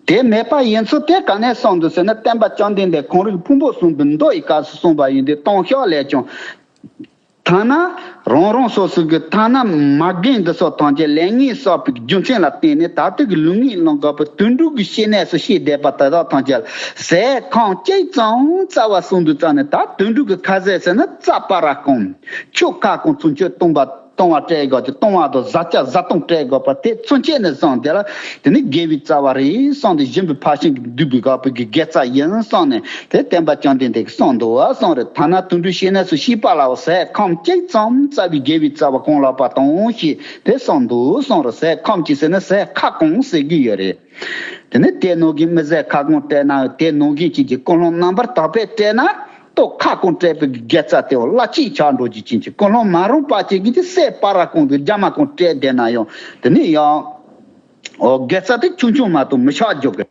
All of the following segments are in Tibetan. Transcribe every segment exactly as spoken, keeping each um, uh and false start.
དེ་མེད་པ་ཡིན་ཚུལ་དེ་ག་ནས་གསུངས་འདུག་ཟེར་ན། སྟོན་པ་བཅོམ་ལྡན་འདས་ཁོང་རང་གི་ཕུང་པོ་གསུམ་པོའི་མདོ་ཡི་སྐབས་སུ་གསུངས་པ་ཡིན་ཏེ། ལྟུང་བཤགས་ལས་ཀྱང་། ཐ་ན་རང་རང་སོ་སོ་གི་ཐ་ན་མ་རྒན་འདི་ཚོ་ཐམས་ཅད་ལས་ངན་བསགས་པའི་རྒྱུ་མཚན་ལ་བརྟེན་ནས། ད་ལྟའི་གི་ལུས་ངན་བླང་དགོས་པའི་དུད་འགྲོ་གི་སྐྱེ་གནས་སུ་སྐྱེས་བསྡད་པ་དེ་དག་ཐམས་ཅད་ཟས་ཁམ་གཅིག་ཙམ་རྩ་བ་གསུམ་དུ་བརྩིས་ནས། ད་དུད་འགྲོ་གི་ཁ་ཟས་ཟེར་ན་རྩྭ་སྤར་ར་སྐོམ། ཆུ་ཁ་སྐོམ། ཚུན་ཆད་བཏུང་བ་བཏུང་བ་སྤྲད་དགོས་ཏེ། བཏུང་བ་དང་བཟའ་བཅའ་བཟའ་བཏུང་སྤྲད་དགོས་པ་དེ་ཚུན་ཆད་ནས་བཟུང་། དེ་ལ་དེ་ནི་དགེ་བའི་རྩ་བ་རེད་གསུངས་ཏེ། སྦྱིན་པའི་ཕར་ཕྱིན་གྱི་བསྡུས་པའི་དགག་པའི་གི་དགེ་རྩ་ཡིན་གསུངས་ནས། དེ་སྟོན་པ་བཅོམ་ལྡན་འདས་ཀྱིས་གསུངས་འདུག་གསུངས་རེད། ཐ་ན་དུད་འགྲོའི་སྐྱེ་གནས་སུ་སྐྱེས་པ་ལའང་ཟས་ཁམ་གཅིག་ཙམ་རྩ་བའི་དགེ་བའི་རྩ་བ་གང་ལགས་པ་དང་ཞེས་དེ་གསུངས་འདུག་གསུངས་རེད། ཟས་ཁམ་གཅིག་ཟེར་ན་ཟས་ཁ་སྐོམ་ཟེར་གྱི་ཡོད་རེད། དེ་ནི་དེ་ནང་གི་མི་ཟས་ཁ་སྐོམ་སྤྲད་ན། དེ་ནང་གི་ཅིག་གི་ཀུན་སློང་རྣམ་པར་དག་པས་སྤྲད་ན། ལྟོ་ཁ་སྐོམ་སྤྲད་པའི་དགེ་རྩ་དེ་བ་སླ་བསྲེ་ཆགས་འགྲོ་རྒྱུ་ཅན་གྱི། ཀུན་སློང་མ་རུངས་པ་ཅན་གྱི་ཟས་སྤར་ར་སྐོམ་དང་རྒྱ་མ་སྐོམ་སྤྲད་བསྡད་ན་ཡང་། དེ་ནི་ཡང་། འོ། དགེ་རྩ་དེ་ཆུང་ཆུང་མ་གཏོགས་མི་ཆགས་འགྲོ་གི།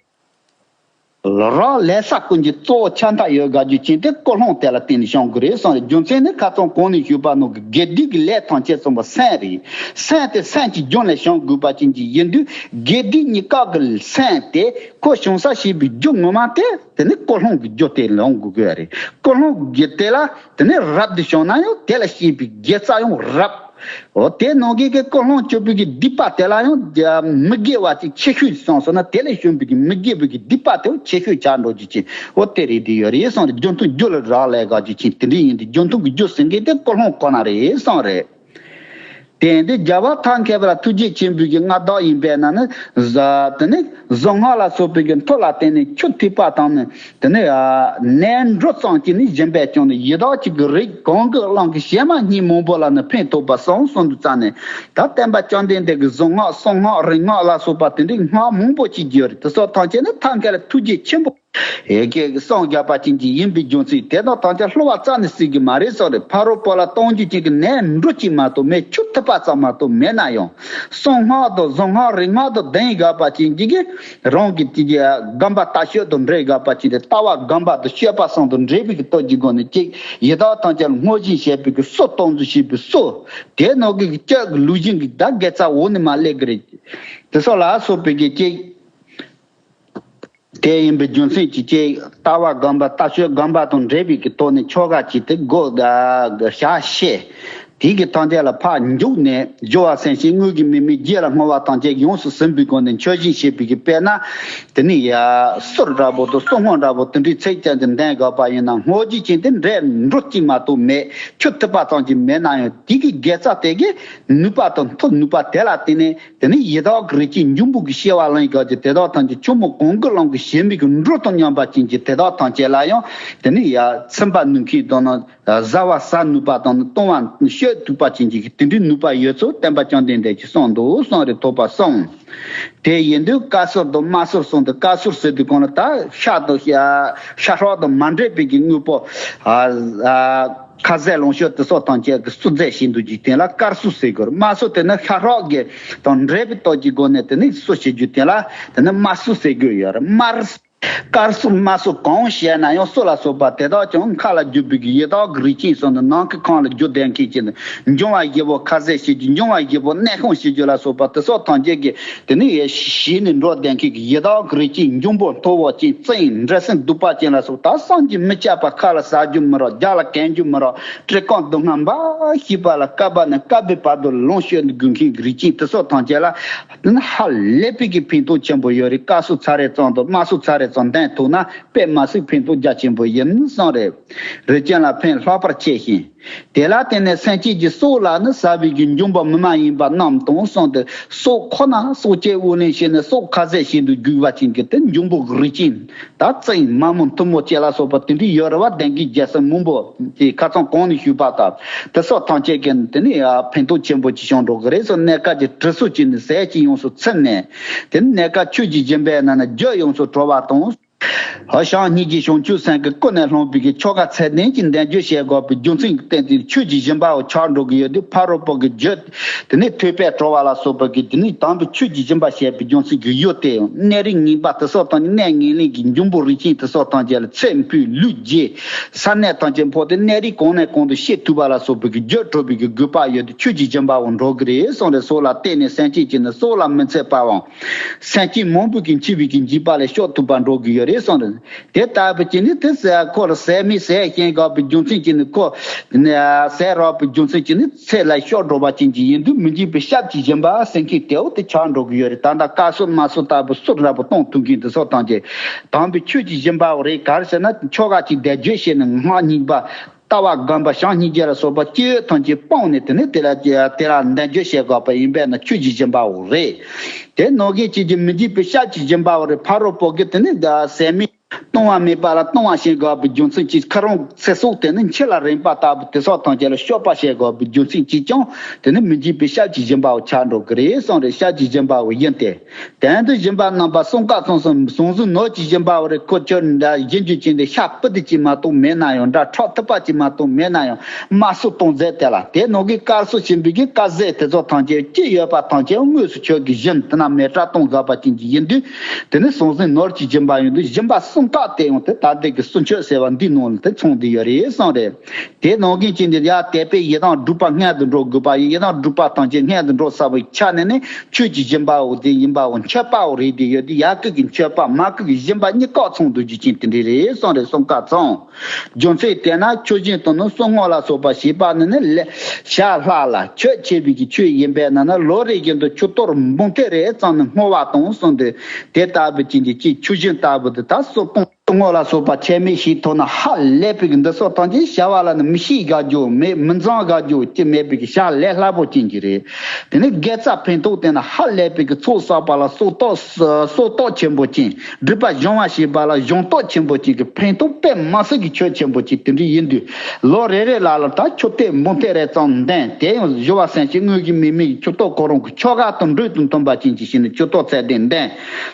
རང་ལས་ས་ཀུན་གྱི་གཙོ་བོ་ཆ་མཐའ་ཡོད་དགའ་རྒྱུ་ཅན་དེ་ཀུན་སློང་དེ་ལ་བརྟེན་ནས་བྱུང་དགོས་རེད་གསུངས་རེད། རྒྱུ་མཚན་ནི་ཁ་སང་གོང་ནས་ཞུས་པ་ནང་གི་དགེ་སྡིག་གི་ལས་ཐམས་ཅད་གསུམ་པོ་སེམས་རེད། སེམས་དེ་སེམས་ཀྱི་རྒྱུ་ལས་བྱུང་དགོས་པ་ཅན་གྱི་ཡིན་དུས། དགེ་སྡིག་གཉིས་ཀ་གི་སེམས་དེ་ཁོ་བྱུང་ས་བྱེད་པའི་རྒྱུ་ངོ་མ་དེ། དེ་ནི་ཀུན་སློང་གི་རྒྱུ་དེ་ལོངས་དགོས་ཀྱི་རེད། ཀུན་སློང་གི་དེ་ལ་དེ་ནི་རབ་ཏུ་བྱུང་ན་ཡང་། དེ་ལ་བྱེད་པའི་དགེ་རྩ་ཡང་རབ། འོ། དེ་ནང་གི་གི་ཀུན་སློང་བཅུ་པོའི་གི་སྡིག་པ་དེ་ལ་ཡང་མི་དགེ་བ་ཅིག་ཆེ་ཤོས་ཤིག་སོང་སོང་ན། དེ་ལས་བྱུང་བའི་གི་མི་དགེ་བའི་གི་སྡིག་པ་དེ་ཆེ་ཤོས་ཆགས་འགྲོ་རྒྱུ་ཅན། འོ། དེ་རེད། དེ་ཡོད་རེད་གསུངས་རེད། རྒྱུ་མཐུན་རྒྱུ་ལ་རག་ལས་དགའ་རྒྱུ་ཅན་དེ་འདྲ་ཡིན་དུས། རྒྱུ་མཐུན་གི་རྒྱུ་ཟེར་མཁན་དེ་ཀུན་སློང་ཁོ་ན་རེད་གསུངས་རེད། དེ་ཡིན་དུས་རྒྱལ་བ་ཐབས་མཁས་པ་ལ་ཐུགས་རྗེ་ཆེན་པོའི་གི་མངའ་བདག་ཡིན་པས་ན་ནི། ཟ། དེ་ནི་གཟུངས་སྔགས་ལ་སོགས་པའི་གི་མཐུ་ལ་བརྟེན་ནས་ཆུ་ཐིགས་པ་དང་ནི། དེ་ནས་ནས་འབྲུ་ཙམ་གྱིས་ནི་སྦྱིན་པས་ཀྱང་ནི། ཡི་དྭགས་གཅིག་གི་རིགས་གང་གིས་བླངས་ཀྱི། གཞན་མ་གཉིས་མང་པོ་ལ་ནི་ཕན་ཐོགས་པར་གསུངས་གསུངས་དུས་ཙ་ནས། ད་སྟོན་པ་བཅོམ་ལྡན་འདས་ཀྱིས་གཟུངས་སྔགས་གསང་སྔགས་རིག་སྔགས་ལ་སོགས་པ་དེ་འདྲའི་སྔགས་མང་པོ་ཅིག་བརྒྱུད་རེད། དེ་སོགས་ཐམས་ཅད་ནི་ཐབས་མཁས་ལ་ཐུགས་རྗེ་ཆེན་པོ་ཡི་གེ་གསུངས་བརྒྱབ་པ་ཅན་གྱི་ཡིན་པའི་རྒྱུ་མཚན། དེ་དག་ཐམས་ཅད་བསླུ་བ་རྩ་ནས་སྲིད་ཀྱི་མ་རེད་གསུངས་རེད། ཕ་རོལ་པོ་ལ་གཏོང་རྒྱུ་ཅན་གྱི་ནས་འབྲུ་གཅིག་མ་གཏོགས་མེད། ཆུ་ཐིགས་པ་ཙམ་མ་གཏོགས་མེད་ན་ཡང་། གསང་སྔགས་དང་གཟུངས་སྔགས་རིག་སྔགས་དང་ལྡན་བཞག་པ་ཅན་གྱི་གི་རང་གི་དེ་གི་སྒོམ་པ་ལྟ་སྤྱོད་དང་འདྲེས་བཞག་པ་ཅན་དེ། ལྟ་བ་སྒོམ་པ་དང་སྤྱོད་པ་གསུམ་དང་འདྲེས་པའི་གི་སྟོབས་ཀྱི་སྒོ་ནས་གཅིག། ཡི་དྭགས་ཐམས་ཅད་ལ་བསྔོ་ཞིང་བྱེད་པའི་གི་སོ། སྟོང་ཚོ་བྱེད་པའི་སོ། དེ་ནང་གི་གི་སྤྱོད་ཀྱི་ལུགས་བཞིན་གྱི་ད་དགེ་རྩ་འོག་ནས་མར་སླེབས་ཀྱི་རེད། དེ་སོགས་ལ་སོགས་པའི་གི་གཅིག། དེ་ཡིན་པའི་རྒྱུ་མཚན་གྱིས་གཅིག། ལྟ་བ་སྒོམ་པ་ལྟ་སྤྱོད་སྒོམ་པ་དང་འདྲེས་པའི་གི་ཐོག་ནས་ཆོ་ག་བྱས་ཏེ་སྒོ་བཞག་བྱས། དེ་གི་ཐོག་དེ་ལ་ཕར་འཇུག་ནས། སྦྱོར་བ་སེམས་བསྐྱེད་དངོས་ཀྱི་མིང་མེད་རྒྱུད་ལ་བསྔོ་བ་ཐམས་ཅད་ཡོངས་སུ་ཟིན་པའི་སྒོ་ནས་མཆོད་སྦྱིན་བྱེད་པའི་གི། དཔེར་ན་དེ་ནི་ཡ་གསུར་འདྲ་པོ་དང་གསང་སྔགས་འདྲ་པོ་དེ་འདྲའི་ཚིག་ཅན་དུ་ལྡན་དགོས་པ་ཡིན་ན། བསྔོ་རྒྱུ་ཅན་དེ་ནས་འབྲུ་གཅིག་མ་གཏོགས་མེད། ཆུ་ཐིགས་པ་ཙམ་གྱིས་མེད་ན་ཡང་། དེ་གི་དགེ་རྩ་དེ་གི་ནུས་པ་དང་མཐུ་ནུས་པ་དེ་ལ་བརྟེན་ནས། དེ་ནས་ཡི་དྭགས་ཀྱི་རིགས་ཀྱི་འབྱུང་པོ་གི་སྐྱེ་བ་ལེན་དགོས་ཀྱི། དེ་དག་ཐམས་ཅད་ཆུ་མོ་གང་གིས་བླངས་ཀྱི་བྱེ་མའི་གི་འབྲུ་དང་མཉམ་པ་ཅན་གྱི་དེ་དག་ཐམས་ཅད་ལ་ཡང་། དེ་ནས་ཡ་ཚིམ་པ་ནུས་མཁན་དང་ནི། བཟའ་བ་ཟ་ནུས་པ་དང་ནི། བཏུང་བ་བཤོས་ཐུབ་པ་ཅན་གྱི་དེ་འདྲའི་ནུས་པ་ཡོད་ཚུལ་སྟོན་པ་བཅོམ་ལྡན་འདས་ཀྱིས་གསུངས་འདུག་གསུངས་རེད། ཐོགས་པ་གསུམ། དེ་ཡིན་དུས་བཀའ་ཟུར་དང་དམའ་ཟུར་གསུམ་དུ། བཀའ་ཟུར་ཟེར་དུས་གང་ལ་ད་ཤ་དང་ཤ་ཤ་ཁྲག་དང་མ་འདྲེས་པའི་གི་དངོས་པོ། ཨ། ཨ། ཁ་ཟས་ལོངས་སྤྱོད་དེ་སོགས་ཐམས་ཅད་ཀྱི་བསུ་རྩེ་བྱེད་འདུག་རྒྱུ་དེ་ལ་བཀའ་ཟུར་ཟེར་དགོས་རེད། དམའ་ཟུར་དེ་ནི་ཤ་ཁྲག་གི་དང་འདྲེས་པའི་སྟོབས་ཀྱི་སྒོ་ནས་དེ་ནི་བསུ་བྱེད་རྒྱུ་དེ་ལ་དེ་ནི་དམའ་ཟུར་ཟེར་དགོས་ཡོད་རེད། དམར། བཀའ་ཟུར་དམའ་ཟུར་གང་བྱས་ན་ཡང་། སུ་ལ་སོགས་པ་དེ་དག་ཀྱང་མཁའ་ལ་རྒྱུ་བའི་གི་ཡི་དྭགས་ཀྱི་རིགས་ཅན་སོགས་ནི། ནང་གི་ཁམས་ལ་རྒྱུ་ལྡན་མཁན་གྱི་ནི། འབྱུང་བ་བཞི་པོ་ཁ་ཟས་བྱེད་རྒྱུ། འབྱུང་བ་བཞི་པོ་གནས་སྐོང་བྱེད་རྒྱུ་ལ་སོགས་པ་དེ་སོགས་ཐམས་ཅད་ཀྱི་དེ་ནི་ཡེ་ཤེས་ནི་འགྲོ་ལྡན་མཁན་གྱི་ཡི་དྭགས་ཀྱི་རིགས་ཅན། འབྱུང་པོ་མཐུ་བོ་ཅན། བཙན་འབྲས་སེམས་གདུག་པ་ཅན་ལ་སོགས། ད་བསམ་གྱིས་མི་ཁྱབ་པ། ཁ་ལ་ཟ་རྒྱུ་མི་རག། རྒྱགས་ལ་གོན་རྒྱུ་མི་རག། བཀྲེས་སྐོམ་སྡུག་བསྔལ་འབའ་ཞིག་པ་ལ། སྐབས་འབའ་ནས་སྐབས་འབའི་བར་དུ་ལོངས་སྤྱོད་དགོས་མཁན་གྱི་རིགས་ཅན་དེ་སོགས་ཐམས་ཅད་ལ། དེ་ནི་ཧ་ལས་པའི་གི་ཕན་ཐོགས་ཆེན་པོ་ཡོད་རེད། བཀའ་ཟུར་ཚར་རེ་ཙམ་དང་དམའ་ཟུར་ཚར་རེ་ཙམ་ལྡན་ཐུབ་ན། དཔེ་མི་སྲིད་ཕན་ཐོགས་རྒྱ་ཆེན་པོ་ཡིན་གསུངས་རེད། རིགས་ཅན་ལ་ཕན་ལྷག་པར་ཆེ་ཞིང་། དེ་ལ་བརྟེན་ནས་སེམས་ཅན་གྱི་སྲོག་ལ་ནི་ཟ་བའི་གི་འབྱུང་པོ་མི་མ་ཡིན་པ་རྣམས་དང་གསུངས་ཏེ། སྲོག་ཁོ་ན་སྲོག་གཅོད་དབུགས་ལེན་བྱས་ནས་སྲོག་ཁ་ཟས་བྱེད་དུ་འཇུག་པ་ཅན་གྱི་དེ་འབྱུང་པོ་གི་རིགས་ཅན། ད་བཙན་མ་མོ་མཐུ་མོ་བཅས་ལ་སོགས་པ་དེ་འདྲའི་ཡོད་རེད་བ། ལྡན་གྱི་རྒྱལ་སྲས་མང་པོ་དེ་ཁ་སང་གོང་ནས་ཞུས་པ་ལྟར། དེ་སོགས་ཐམས་ཅད་ཀྱིས་དེ་ནི་ཕན་ཐོགས་ཆེན་པོ་ཅིག་བྱུང་འགྲོ་གི་རེད་གསུངས། གནས་སྐབས་ཀྱི་དྲི་སོགས་ཀྱིས་ནི་ཟས་ཀྱིས་ཡོངས་སུ་ཚིམ་ནས། དེ་ནི་གནས་སྐབས་ཆོས་ཀྱི་སྦྱིན་པའི་ནང་ན་རྒྱུ་ཡོངས་སུ་གྲོལ་བ་དང་། ཧོ་བྱང་སྙིང་རྗེ་བྱང་ཆུབ་སེམས་ཀྱི་ཀུན་ནས་བསླངས་པའི་གི་ཆོ་ག་ཚད་ལྡན་གྱི་འདེགས་འཇོག་བྱེད་དགོས་པའི་རྒྱུ་མཚན་གྱི་སྟེང་དུ་ཆོས་ཀྱི་སྦྱིན་པ་བོ་ཆགས་འགྲོ་གི་ཡོད་དུས། ཕ་རོལ་པོ་གི་རྒྱུད་དེ་ནས་ཐོས་པས་གྲོལ་བ་ལ་སོགས་པ་གི་དེ་ནས་དམ་པའི་ཆོས་ཀྱི་སྦྱིན་པ་བྱེད་པའི་རྒྱུ་མཚན་གྱི་ཡུལ་དེ་གནས་རིས་ངན་པ་དེ་སོགས་དང་། གནས་ངན་ལེན་གྱི་འབྱུང་པོ་རིགས་ཅན་དེ་སོགས་ཐམས་ཅད་ལ་ཚེ་འཕོས་ལུས་བརྗེས། ས་གནས་ཐམས་ཅད་འཕོས་ཏེ་གནས་རིས་གང་ནས་གང་དུ་ཤི་ཐུབ་པ་ལ་སོགས་པའི་གི་རྒྱུ་གྲོལ་བའི་གི་དགོས་པ་ཡོད་དུས། ཆོས་ཀྱི་སྦྱིན་པ་བོ་འགྲོ་གི་རེད་གསུངས་རེད། སྲོག་ལ་བརྟེན་ནས་སེམས་ཅན་གྱི་ནི་སྲོག་ལ་མི་འཚེ་བའམ། སེམས་ཅན་མང་པོ་གི་འཆི་བའི་གི་འཇིགས་པ་ལས་སྐྱོབ་ཐུབ་པ་འགྲོ་གི་ཡོད་རེད་གསུངས་རེད། དེ་ལྟ་བུ་ཅིག་ནི་དེ་ཟས་ཁོ་ལ་ཟས་མེད་ཟས་ཞན་དགོས་པའི་རྒྱུ་མཚན་གྱིས་ནི་ཁོ་ཟས་རག་པའི་རྒྱུ་མཚན་གྱིས་ནི་ཚེ་ལ་སྐྱོབ་འགྲོ་བ་ཅན་གྱི་ཡིན་དུས། མི་འཇིགས་པའི་ཞབས་ཀྱི་སྦྱིན་པ་ཟེར་མཁན་དེའོ་དེ་ཆགས་འགྲོ་གི་ཡོད་རེད། ད་ལྟ་དཀར་གསུམ་དམར་གསུམ་ལྟ་བུ་གསུར་འདྲ་པོ་གཏོང་ཐུབ་མཁན་དེ་ཚོ་ཐམས་ཅད་དམ་པའི་ཆོས་ཀྱི་སྦྱིན་པའོ་རེད། ག་རེ་ཟེར་ན་ཆོ་ག་ཅིག་བཟླས་བརྗོད་བྱས་ནས་སྔགས་རྙིང་པ། ལྟ་བ་སྒོམ་པ་བྱང་སྙིང་རྗེ་ལ་སོགས་པ་སྤྱི་ཡོངས་ཐམས་ཅད་སྤངས་ནས་དེ་ནས་དེ་ལ་དེ་ལ་འདེགས་འཇོག་བྱེད་དགོས་པ་ཡིན་པས་ན་ཆོས་ཀྱི་སྦྱིན་པའོ་རེད། དེ་ནང་བཞིན་བྱེད་ཀྱི་མི་འཇིགས་པའི་ཞབས་ཀྱི་སྦྱིན་པའོ་རེད། ཕ་རོལ་པོ་གི་དེ་ནས་ཟས་མེད་ལྟུང་བ་མེད་པ་ལ་ལྟུང་བ་བྱེད་དགོས་པའི་རྒྱུ་མཚན་གྱིས། ཁོ་རང་ཚེ་སྲོག་དེ་ནི་འཆི་ལ་རན་པ་ལྟ་བུ་དེ་སོགས་ཐམས་ཅད་ལ་སྐྱོབ་པ་བྱེད་དགོས་པའི་རྒྱུ་མཚན་གྱིས་ཀྱང་དེ་ནི་མི་འཇིགས་པའི་ཞབས་ཀྱི་སྦྱིན་པའོ་ཆགས་འགྲོ་གི་རེད་གསུངས་རེད། ཞབས་ཀྱི་སྦྱིན་པའོ་ཡིན་ཏེ། དོན་དུ་སྦྱིན་པ་རྣམ་པ་གསུམ་ཀ་ཚང་སོང་ཟང་ཟིང་ནོར་གྱི་སྦྱིན་པའོ་རེད། ཁོ་ཁྱོད་འདྲ་སྦྱིན་རྒྱུ་ཅན་དེ་ཤ་སྤུ་དེ་ཅིག་མ་གཏོགས་མེད་ན་ཡང་འདྲ། ཁྲག་ཐིགས་པ་ཅིག་མ་གཏོགས་མེད་ན་ཡང་དམར་གསོད་གཏོང་རྫས་དེ་ལ། དེ་ནང་གི་དཀར་གསོད་བྱེད་པའི་གི་དཀར་ཟས་དེ་ཚོ་ཐམས་ཅད་ཅི་ཡོད་པ་ཐམས་ཅད་དངོས་སུ་ཁྱོད་ཀྱིས་སྦྱིན། དེ་ན་མེ་སྲེག་གཏོང་དགོས་པ་ཅན་གྱི་ཡིན་དུས། དེ་ནི་ཟང་ཟིང་ནོར་གྱི་སྦྱིན་པ་ཡིན་དུས། སྦྱིན་པ་གསུམ་ཀ་དེ་ཡང་དེ་ད་ལྟའི་གི་གསུང་ཆོས་ཟེར་བ་འདི་ནང་ལ་དེ་ཚང་བསྡད་ཡོད་རེད་གསུངས་རེད། དེ་ནང་བཞིན་བྱས་ནས་ཡང་དད་པས་ཡི་དམ་སྒྲུབ་པ་སྔོན་དུ་འགྲོ་དགོས་པ་ཡིན། ཡི་དམ་སྒྲུབ་པ་ཐམས་ཅད་སྔོན་དུ་འགྲོ་ཚར་བའི་ཆ་ནས་ནི་ཆོས་ཀྱི་སྦྱིན་པའོ་དེ་ཡིན་པའོ། མཆོད་པའོ་རེད་དེ་ཡོད་དེ། ཡ་གི་གི་མཆོད་པ་མ་གི་གི་སྦྱིན་པ་གཉིས་ཀ་ཚང་འདུག་རྒྱུ་ཅན་དེ་འདྲ་རེད་གསུངས་རེད། གསུམ་ཀ་ཚང་། རྒྱུ་མཚན་དེས་ན་ཆོས་སྦྱིན་དང་ནི་གསུང་ངོ་ལ་སོགས་པ་བྱེད་པ་ནི་ནི་ལས་བྱ་ལྷག་ལ་མཆོད་བྱེད་པའི་གི་ཆོས་ཡིན་པས་ན་ནི། ལོ་རེ་བཞིན་དུ་ཆུ་གཏོར་འབུམ་ཐེར་རེ་བརྩམས་ནས་བསྔོ་བ་དང་གསུངས་ཏེ། དེ་ལྟ་བུ་ཅན་གྱི་ཅིག་ཆོས་སྦྱིན་ལྟ་བུ་དེ་ད་གསོལ་གཏོང་ངོ་ལ་སོགས་པ་ཆད་མེད་བྱེད་ཐུབ་ན་ཧ་ལས་པའི་གི་འདི་སོགས་ཐམས་ཅད་བྱ་བ་ལ་ནི་མི་ཤེས་དགའ་རྒྱུ་མེད། མི་འཛེམ་དགའ་རྒྱུ་ཅི་མེད་པའི་གི་བྱ་ལས་སླ་པོ་ཅན་གྱི་རེད། དེ་ནི་དགེ་རྩ་ཕན་ཐོགས་དེ་ན་ཧ་ལས་པའི་གི་ཚོགས་བསགས་པ་ལ་སོགས་སྟོབས་སོགས་སྟོབས་ཆེན་པོ་ཅན། སྒྲིབ་པ་སྦྱང་བ་བྱེད་པ་ལ་སྦྱང་སྟོབས་ཆེན་པོ་ཅན་གྱི་ཕན་ཐོགས་དཔེ་མ་སྲིད་ཀྱི་ཆོད་ཆེན་པོ་ཅིག་དེ་འདྲ་ཡིན་དུས། ལོ་རེ་རེ་ལ་ལ་ད་ཆུ་གཏོར་འབུམ་ཐེར་རེ་ཙམ་འདོན། དེ་ཡང་བཞི་བ་སེམས་བསྐྱེད་དངོས་ཀྱི་མི་མེད་ཀྱི་ཆུ་གཏོར་ཁོ་རང་གི་ཆོ་ག་དང་འགྲོས་དང་མཐུན་པ་ཅན་གྱི་ཞིག་ནི་ཆུ་གཏོར་ཚད་ལྡན་འདོན།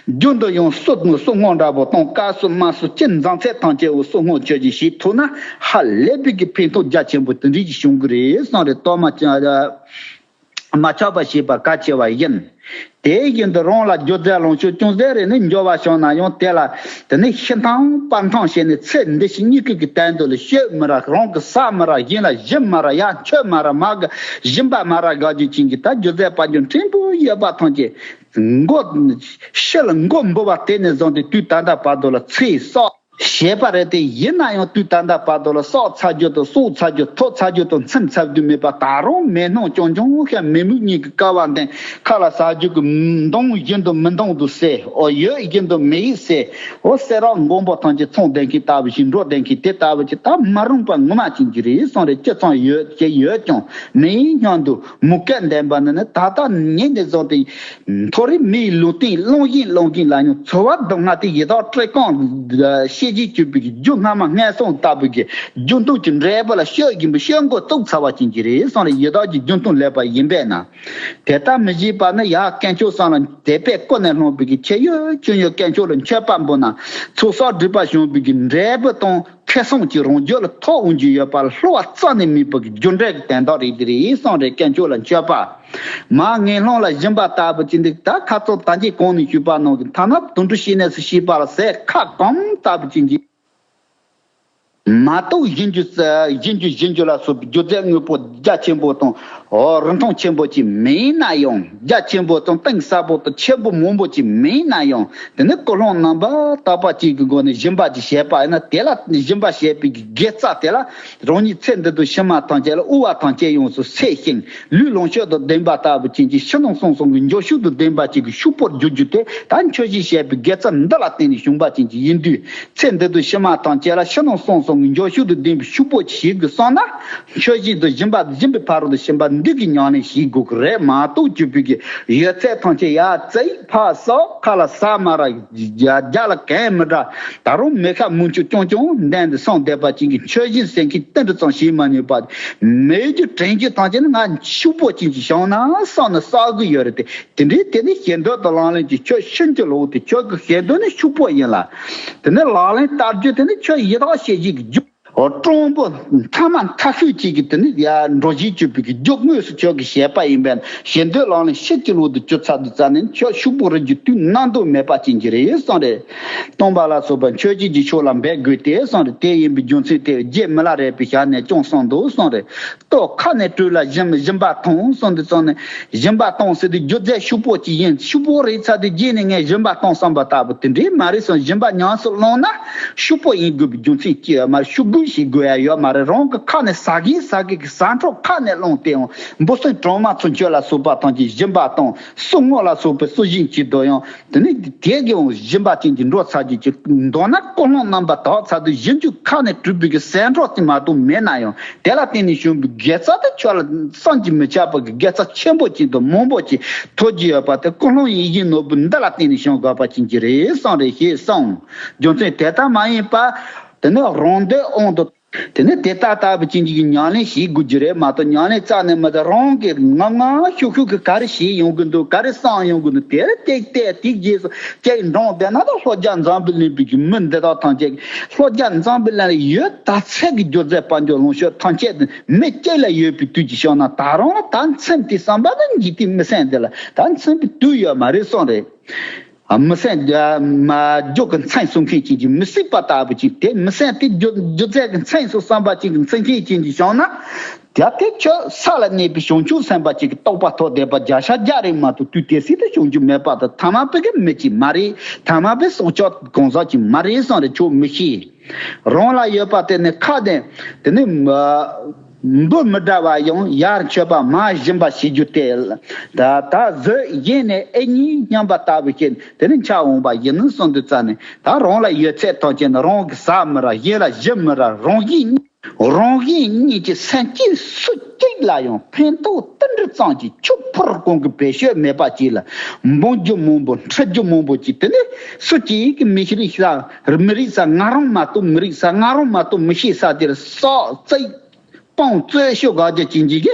རྒྱུན་དུ་ཡང་གསོལ་གསོལ་ངོ་འདྲ་པོ་དང་དཀར་གསོལ་དམར་གསོལ་ཅི་འཛོམས་ཚད་ཐམས་ཅད་འོ་གསོལ་ངོ་ཆོས་ཀྱི་ཞིག་ཐུག་ན་ཧ་ལས་པའི་གི་ཕན་ཐོགས་རྒྱ་ཆེན་པོ་དེ་འདྲ་ཞིག་བྱུང་གི་རེད་གསུངས་རེད། གཏོར་མ་ཅང་མ་ཆག་པ་བྱེད་པ་གལ་ཆེ་བ་ཡིན། དེ་བཞིན་དུ་རང་ལ་རྒྱུ་རྫས་ལོངས་སྤྱོད་ཅུང་ཟད་རེ་ནི་འབྱོར་བ་བྱུང་ན་ཡང་དེ་ལ་དེ་ནི་ཤི་འཐམ་པར་འཐམ་བྱས་ནས་ཚེ་འདི་ཕྱི་གཉིས་ཀྱི་གི་དོན་དུ་ལ་སྤྱོད་མི་རག་རང་གི་ཟ་མི་རག་གཞན་ལ་སྦྱིན་མི་རག་ཡང་མཆོད་མི་རག་མ་གི་སྦྱིན་པ་མ་རག་དགའ་རྒྱུ་ཅན་གྱི་ད་རྒྱུ་རྫས་དཔལ་འབྱོར་ཕྲན་བུ་ཡོད་པ་ཐམས་ཅད་མགོ་ཤི་ལ་མགོ་འབུ་བ་དེ་ནས་བཟུང་སྟེ་དུས་ད་ལྟ་བར་དུ་ལ་ཚེ་སྲོག་བྱས་པ་རེད་དེ། ཡིན་ན་ཡང་དུས་ད་ལྟ་བར་དུ་ལ་བསགས་ཚར་རྒྱུ་དང་གསོག་ཚར་རྒྱུ་ཐོབ་ཚར་རྒྱུ་དང་ཚིམ་ཚར་རྒྱུ་མེད་པ། ད་རུང་མེ་སྣང་རྐྱང་རྐྱང་ཤར་མེ་མུག་གཉིས་ཀྱི་ཀ་བ་འདོན། ཁ་ལ་ཟ་རྒྱུ་གི་མདོངས་བཞིན་དུ་མི་མདོངས་འདུག་ཟེར། འོ་ཡོད་བཞིན་དུ་མེད་ཡིན་ཟེར། འོ་ཟེར་རོགས་མགོན་པོ་ཐམས་ཅད་ཚོང་ལྡན་མཁན་ལྟ་བུ་ཞིག་འགྲོ་ལྡན་མཁན་དེ་ལྟ་བུ་ཅིག་ད་མ་རུངས་པ་ངོ་མ་ཅན་གྱི་རེད་གསུངས་རེད། ཅི་ཙམ་ཡོད་ཅེས་ཡོད་ཀྱང་མེད་ཡིན་སྙམ་དུ་མུ་གེ་འདོན་པ་ནི་ནི་ད་ལྟ་ཉིད་ནས་བཟུང་སྟེ། མཐོ་རིས་མིའི་ལུས་རྟེན་བླངས་བཞིན་བླངས་བཞིན་ལ་ཡང་འཚོ་བ་སྡུག་བསྔལ་དེ་ཡི་དྭགས་བཀྲེས་སྐོམ་ཤེས་བྱེད་སྤྱོད་པའི་རྒྱུ་སྔ་མ་ངན་སོང་ལྟ་བུའི་རྒྱུ་མཐུན་གྱི་འབྲས་བུ་ལ་སྤྱོད་བཞིན་པའི་སྤྱོད་མགོ་བཙུགས་ཚར་བ་ཅན་གྱི་རེད་གསུངས་རེད། ཡི་དྭགས་ཀྱི་རྒྱུ་མཐུན་ལེགས་པ་ཡིན་པས་ན། དེ་ལྟར་མི་བྱེད་པ་ནི་ཡང་དཀོན་མཆོག་གསུམ་ལ་དད་པས་ཀུན་ནས་བསླངས་པའི་ཆེ་ཡོད་ཆུང་ཡོད་དཀོན་མཆོག་ལ་མཆོད་པ་འབུལ་ན་ཚོགས་བསགས་སྒྲིབ་པ་བྱང་བའི་འབྲས་བུ་དང་། ཁེ་བཟང་གི་རང་རྒྱུད་ལ་ཐོབ་འོང་རྒྱུ་ཡོད་པ་བསླུ་བ་རྩ་ནས་མེད་པའི་རྒྱུ་འབྲས་ཀྱི་དོན་དག་རེད། དེ་རེད་གསུངས་རེད། དཀོན་མཆོག་ལ་མཆོད་པ། མར་ངན་སློང་ལ་སྦྱིན་པ་ལྟ་བུ་ཅི་འདུག་ད་ཁ་ཚོ་ད་གིན་གོང་ནས་ཞུས་པ་ནང་གི་ཐ་ན་དུད་འགྲོ་ཤི་ནས་སུ་ཤི་བ་ལ་ཟས་ཁ་སྐོམ་ལྟ་བུ་ཅི་འདུག་མ་གཏོགས་སྦྱིན་རྒྱུ་སྦྱིན་རྒྱུ་སྦྱིན་རྒྱུ་ལ་སོགས་པའི་རྒྱུ་རྫས་དངོས་པོ་རྒྱ་ཆེན་པོ་དང་། འོ་རིན་ཐང་ཆེན་པོ་ཅིག་མིན་ན་ཡང་། རྒྱ་ཆེན་པོ་དང་གཏིང་ཟབ་པོ་དང་ཆེན་པོ་མང་པོ་ཅིག་མིན་ན་ཡང་། དེ་ནི་ཀུན་སློང་རྣམ་པར་དག་པ་ཅིག་གི་སྒོ་ནས་སྦྱིན་པ་ཅིག་བྱས་པ་ཡིན་ན། དེ་ལ་སྦྱིན་པ་བྱས་པའི་དགེ་རྩ་དེ་ལ་རང་ཉིད་ཚེ་འདི་དང་ཕྱི་མ་ཐམས་ཅད་ལ་དབུལ་བ་ཐམས་ཅད་ཡོངས་སུ་སེལ་ཞིང་། ལུས་ལོངས་སྤྱོད་དང་ལྡན་པ་ལྟ་བུ་ཅན་གྱི་ཕྱི་ནང་གསང་གསུམ་གྱི་འབྱོར་ཕྱུག་དང་ལྡན་པ་ཅིག་གི་ཕྱུག་པོར་འགྱུར་རྒྱུ་དེ་ད་མཆོད་སྦྱིན་བྱས་པའི་དགེ་རྩ་འདི་ལ་བརྟེན་ནས་བྱུང་བ་ཅན་ཅིག་ཡིན་དུས། ཚེ་འདི་དང་ཕྱི་མ་ཐམས་ཅད་ལ་ཕྱི་ནང་གསང་གསུམ་གྱི་འབྱོར་ཕྱུག་དང་ལྡན་པའི་ཕྱུག་པོ་ཞིག་གི་བསམ་ན། མཆོད་སྦྱིན་དང་སྦྱིན་པ་སྦྱིན་པའི་ཕ་རོལ་ཏུ་ཕྱིན་པ་ འདི་གི་ཉམས་ལེན་བྱེད་དགོས་ཀྱི་རེད་མ་གཏོགས་ཅིག་པའི་གི་ཡོད་ཚད་ཐམས་ཅད་ཡར་བཙལ་ཕར་བསགས། ཁ་ལ་ཟ་མ་ར་རྒྱ་རྒྱ་ལ་གན་མི་འདྲ། ད་རུང་མི་ཁ་མུན་ཆུ་རྐྱང་རྐྱང་འདན་དུ་སོང་བསྡད་པ་ཅན་གྱི་ཆོས་བཞིན་ཟེར་མཁན་ཏིལ་འབྲུ་ཙམ་བྱེད་མ་ནུས་པ། མེད་རྒྱུ་དྲན་རྒྱུ་ཐམས་ཅད་ནི་ང་ཕྱུག་པོ་ཅན་གྱི་བྱང་ན་བསགས་ན་བསགས་གི་ཡོད་རེད་དེ། དེ་འདྲའི་དེ་ནི་ཞེ་འདོད་དང་ལག་ལེན་གྱི་ཆོས་ཤིན་ཏུ་ལོག་སྟེ་ཁྱོད་ཀྱི་ཞེ་འདོད་ནི་ཕྱུག་པོ་ཡིན་ལ། དེ་ནི་ལག་ལེན་བསྟར་རྒྱུ་དེ་ནི་ཁྱོད་ཡི་དྭགས་ཞེ་གཅིག་གི་རྒྱུ། འོ་དྲང་པོ་མཐའ་མ་མཐའ་ཤོས་གཅིག་གི་དེ་ནི་ཡ་འགྲོ་བཞིན་གྱུར་པའི་གི་རྒྱུ་དངོས་སུ་ཁྱོད་ཀྱི་བྱས་པ་ཡིན་པས་ཞེ་འདོད་ལག་ལེན་ཤིན་ཏུ་ལོག་ཏུ་གྱུར་ཚར་དུས་ཙ་ནས་ཁྱོད་ཕྱུག་པོ་རེད་རྒྱུ་དུས་ནམ་དུ་མེད་པ་ཅན་གྱི་རེད་གསུངས་རེད། སྟོན་པ་ལ་སོགས་པ་མཆོད་བྱེད་ཀྱི་ཕྱོགས་ལ་འབད་དགོས་ཏེ་གསུངས་རེད། དེ་ཡིན་པའི་རྒྱུ་མཚན་དེ་རྗེ་མི་ལ་རས་པའི་ཞལ་ནས་ཀྱང་གསུངས་འདུག་གསུངས་རེད། ལྟོ་ཁ་ནས་བཀྲུས་ལ་སྦྱིན་སྦྱིན་པ་གཏོང་གསུངས་དུས་ཙ་ནས་སྦྱིན་པ་གཏོང་ཟེར་དུས་རྒྱུ་རྫས་ཕྱུག་པོ་ཅིག་ཡིན། ཕྱུག་པོ་རེད་ཚར་དུས་རྗེས་ནས་ངས་སྦྱིན་པ་གཏོང་བསམ་པ་ལྟ་བུ་དེ་འདྲའི་མ་རེད་གསུངས། སྦྱིན་པ་ཉམས་སུ་བླངས་ན་ཕྱུག་པོ་ཡིན་དགོས་པའི་རྒྱུ་མཚན་ཅི་ཡང་མ་རེད། ཕྱུག་དགོས་ཞེས་དགོས་ཡ་ཡོད་མ་རེད། རང་གི་ཁ་ནས་ཟ་གིན་ཟ་གིན་གི་ཟ་འཕྲོ་ཁ་ནས་བླངས་ཏེ་ཡང་འབུ་སྲིན་གྲང་མ་ཚུན་ཆད་ལ་སོགས་པ་ཐམས་ཅད་སྦྱིན་པ་དང་སྲུ་ངོ་ལ་སོགས་པའི་སྲུ་ཞིང་གཅིག་ཏུ་ཡང་དེ་ནི་དེ་གི་འོང་སྦྱིན་པ་ཅན་གྱི་འགྲོ་ཚར་རྒྱུ་ཅིག་མདོར་ན་ཀུན་སློང་རྣམ་པ་དག་ཚར་དུས་སྦྱིན་རྒྱུ་ཁ་ནས་གྲུབ་པའི་གི་ཟ་འཕྲོ་དེ་མ་གཏོགས་མེད་ན་ཡང་དེ་ལ་བརྟེན་ནས་བྱུང་བའི་དགེ་རྩ་དེ་ཁྱོད་ལ་བསམ་གྱིས་མི་ཁྱབ་པ་གི་དགེ་རྩ་ཆེན་པོ་ཅིག་དང་མང་པོ་ཅིག་ཐོབ་ཀྱི་ཡོད་པ་དེ་ཀུན་སློང་ཡིད་བཞིན་ནོར་བུ་འདི་ལ་བརྟེན་ནས་བྱུང་དགོས་པ་ཅན་གྱི་རེད་གསུངས་རེད་ཞེས་གསུངས། རྒྱུ་མཚན་དེ་ལྟར་མ་ཡིན་པ། དེ་ནི་རང་འདོད་དབང་དུ། དེ་ནི་དེ་ལྟ་ལྟ་བུ་ཅན་གྱི་ཉམས་ལེན་བྱེད་དགོས་རྒྱུ་རེད་མ་གཏོགས་ཉམས་ལེན་རྩ་ནས་མི་དང་རང་གི་ངམ་ངམ་ཤུགས་ཤུགས་ཀྱིས་ག་རེ་བྱེད་ཡོང་གི་འདུག་ག་རེ་བསམ་ཡོང་གི་འདུག་དེར་ཏིག་ཏིག་ཏིག་རྗེས་སུ་ཅིག་འབྲང་བསྡད་ན་ད་ལྷོ་རྒྱ་འཛམ་བུ་གླིང་པའི་གི་མི་འདི་དག་ཐམས་ཅད་ལྷོ་རྒྱ་འཛམ་བུ་གླིང་ལ་ཡོད་ད་ཚད་ཀྱི་སྒྱུ་རྩལ་དཔལ་འབྱོར་ལོངས་སྤྱོད་ཐམས་ཅད་དེ་མི་གཅིག་ལ་ཡོད་པའི་དུས་ཀྱི་བྱུང་ན་ད་རུང་ལ་ད་མཚམས་དེ་བསམ་པ་ནི་འཇིག་རྟེན་མི་སེམས་འདི་ལ་ད་མཚམས་པའི་དུས་ཡོད་མ་རེད་གསུངས་རེད། མི་སེམས་མ་རྒྱུ་གི་མཚན་གསུང་མཁན་ཅན་གྱི་མི་སྲིད་པ་ལྟ་བུ་ཅིག་དེ་མི་སེམས་དེ་རྒྱུ་རྒྱུ་རྫས་ཀྱི་མཚན་གསུང་བསམ་པ་ཅན་གྱི་མཚན་མཁན་ཅན་གྱི་བྱུང་ན། དེ་དེ་ཁྱོད་ས་ལ་གནས་པའི་བྱང་ཆུབ་སེམས་དཔའ་ཅིག་གི་རྟོགས་པ་ཐོབ་བསྡད་པ་བརྒྱ་ཆ་བརྒྱ་རེད་མ་གཏོགས་དུས་དེ་སྲིད་དུ་བྱུང་རྒྱུ་མེད་པ་དང་ཐ་མལ་པའི་གི་མི་ཅིག་མ་རེད། ཐ་མལ་པའི་སྲོག་ཆགས་གང་ཟག་ཅིག་མ་རེད་བསམ་རེད་ཁྱོད་མི་ཤེས། རང་ལ་ཡོད་པ་དེ་ནི་ཁ་དེ་དེ་ནི་མ། འབུ་མི་འདྲ་བ་ཡང་ཡར་མཆོད་པ་མར་སྦྱིན་པ་བྱེད་རྒྱུ་སྟེ། ད་ད་གཟོད་གཞན་ནས་ཨེ་ཉིད་སྙམ་པ་ལྟ་བུ་ཞིག་དེ་ནི་འཆར་འོང་བ་ཡིན་ནོ་གསུངས་དུས་ཙ་ནས་ད་རང་ལ་ཡོད་ཚད་ཐམས་ཅད་ནི་རང་གིས་ཟ་མི་ར་གཞན་ལ་སྦྱིན་མི་ར་རང་བཞིན་རང་བཞིན་ཉིད་ཀྱི་སེམས་ཅན་སུ་གཅིག་ལ་ཡང་ཕན་ཐོགས་ཏིལ་འབྲུ་ཙམ་གྱི་ཆུ་ཕུར་གང་གི་བེད་སྤྱོད་མེད་པ་ཅིག་ལ་འབུལ་རྒྱུ་མང་པོ་འཁྲི་རྒྱུ་མང་པོ་ཅིག་དེ་ནི་སུ་གཅིག་གིས་མི་རིགས་ས་མི་རིགས་ས་ང་རང་མ་གཏོགས་མི་རིགས་ས་ང་རང་མ་གཏོགས་མི་ཤེས་ས་དེར་སོགས་བཙལ། སྤང་རྩོད་ཤོག་ག་རྒྱ་ཅན་གྱི་གི།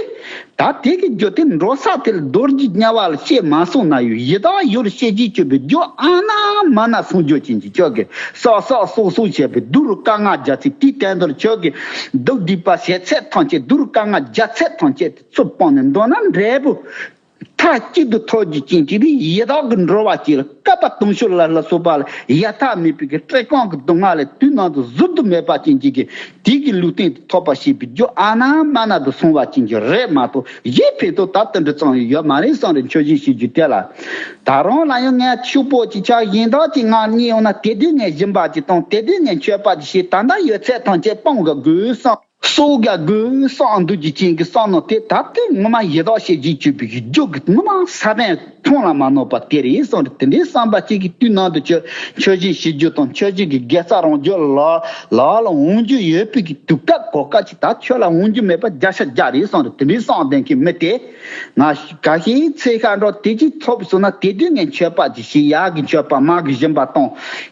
ད་དེ་གི་རྒྱུ་དེ་འགྲོ་ས་དེ་ལ་རྡོ་རྗེ་དམྱལ་བ་ལ་སྐྱེས་མ་སོང་ན་ཡོད་ཡི་དྭགས་ཡུལ་སྐྱེ་རྒྱུ་གྱུར་པའི་རྒྱུ་ཨ་ན་མ་ན་སོང་རྒྱུ་ཅན་གྱི་ཁྱོད་ཀྱི་སོག་སོག་སོག་སོག་བྱས་པའི་སྡུག་རུ་དཀའ་ངལ་རྒྱ་ཚད་དེའི་སྟེང་དུ་ཁྱོད་ཀྱི་སྡུག་སྡིག་པ་བྱས་ཚད་ཐམས་ཅད་སྡུག་རུ་དཀའ་ངལ་རྒྱ་ཚད་ཐམས་ཅད་དེ་ཚུར་སྤངས་ནས་མདོར་ན་འབྲས་བུ། མཐའ་གཅིག་ཏུ་ཐོབ་རྒྱུ་ཅན་གྱི་ཡི་དྭགས་ཀྱི་འགྲོ་བ་གཅིག་ལ་བསྐལ་པ་དུང་ཕྱུར་ལ་ལ་སོགས་པ་ལ་ཡ་མཐའ་མེད་པའི་གི་བཀྲེས་སྐོམ་གྱི་སྡུག་བསྔལ་ལས་དུས་ནམ་དུ་བཟོད་དུ་མེད་པ་ཅན་གྱི་གི་དེ་གི་ལུས་རྟེན་དུ་ཐོབ་པ་ཞེས་པའི་རྒྱུ་ཨ་ན་མ་ན་དུ་སོང་བ་ཅན་གྱི་རེད་མ་གཏོགས་གཞན་ཕན་ཐོགས་ད་དེ་འདྲ་ཙམ་ཡང་ཡོད་མ་རེད་བསམ་རེད། མཆོད་སྦྱིན་ཞུ་རྒྱུ་དེ་ལ་ད་རུང་ལ་ཡང་ངས་ཕྱུག་པོ་ཅིག་ཆགས་གཞན་དག་ཅིག་ངར་རྙེད་ཡོང་ན་དེ་དུས་ངས་སྦྱིན་པ་ཅིག་གཏོང་དེ་དུས་ངས་མཆོད་པ་ཅིག་བྱེད་ད་ལྟ་ཡོད་ཚད་ཐམས་ཅད་སྤང་དགོས་བསམ། སྲོག་ག་དགོས་བསམ་འདུག་ཀྱི་རྐྱེན་གྱིས་བསམ་མནོ་དེ་ད་ལྟའི་ངོ་མ་ཡི་དྭགས་ཞེ་གཅིག་གྱུར་པའི་རྒྱུ་གི་ངོ་མ་ས་བོན་ཐོང་ལ་མ་གནོད་པ་དེ་རེད་གསུངས་རེད། དེ་འདྲའི་བསམ་པ་གཅིག་གི་དུས་ནང་དུ་ཁྱོད་མཆོད་སྦྱིན་ཞུ་རྒྱུ་དང་མཆོད་སྦྱིན་གྱི་དགེ་རྩ་རང་རྒྱུད་ལ་ལ་ལ་འོང་རྒྱུ་ཡོད་པའི་གི་དུས་སྐབས་གོ་སྐབས་ཅིག་ད་ཁྱོད་ལ་འོང་རྒྱུ་མེད་པ་བརྒྱ་ཆ་བརྒྱ་རེད་གསུངས་རེད། དེ་འདྲའི་བསམ་ལྡན་གྱི་མི་དེ་ང་ག་ཤེད་ཚེ་ཤ་འགྲོ་དེ་གཅིག་ཐོབ་སོང་ན་དེ་དུས་ངས་མཆོད་པ་ཅིག་ཞུ་ཡག་གི་མཆོད་པ་མ་གི་སྦྱིན་པ་གཏོང་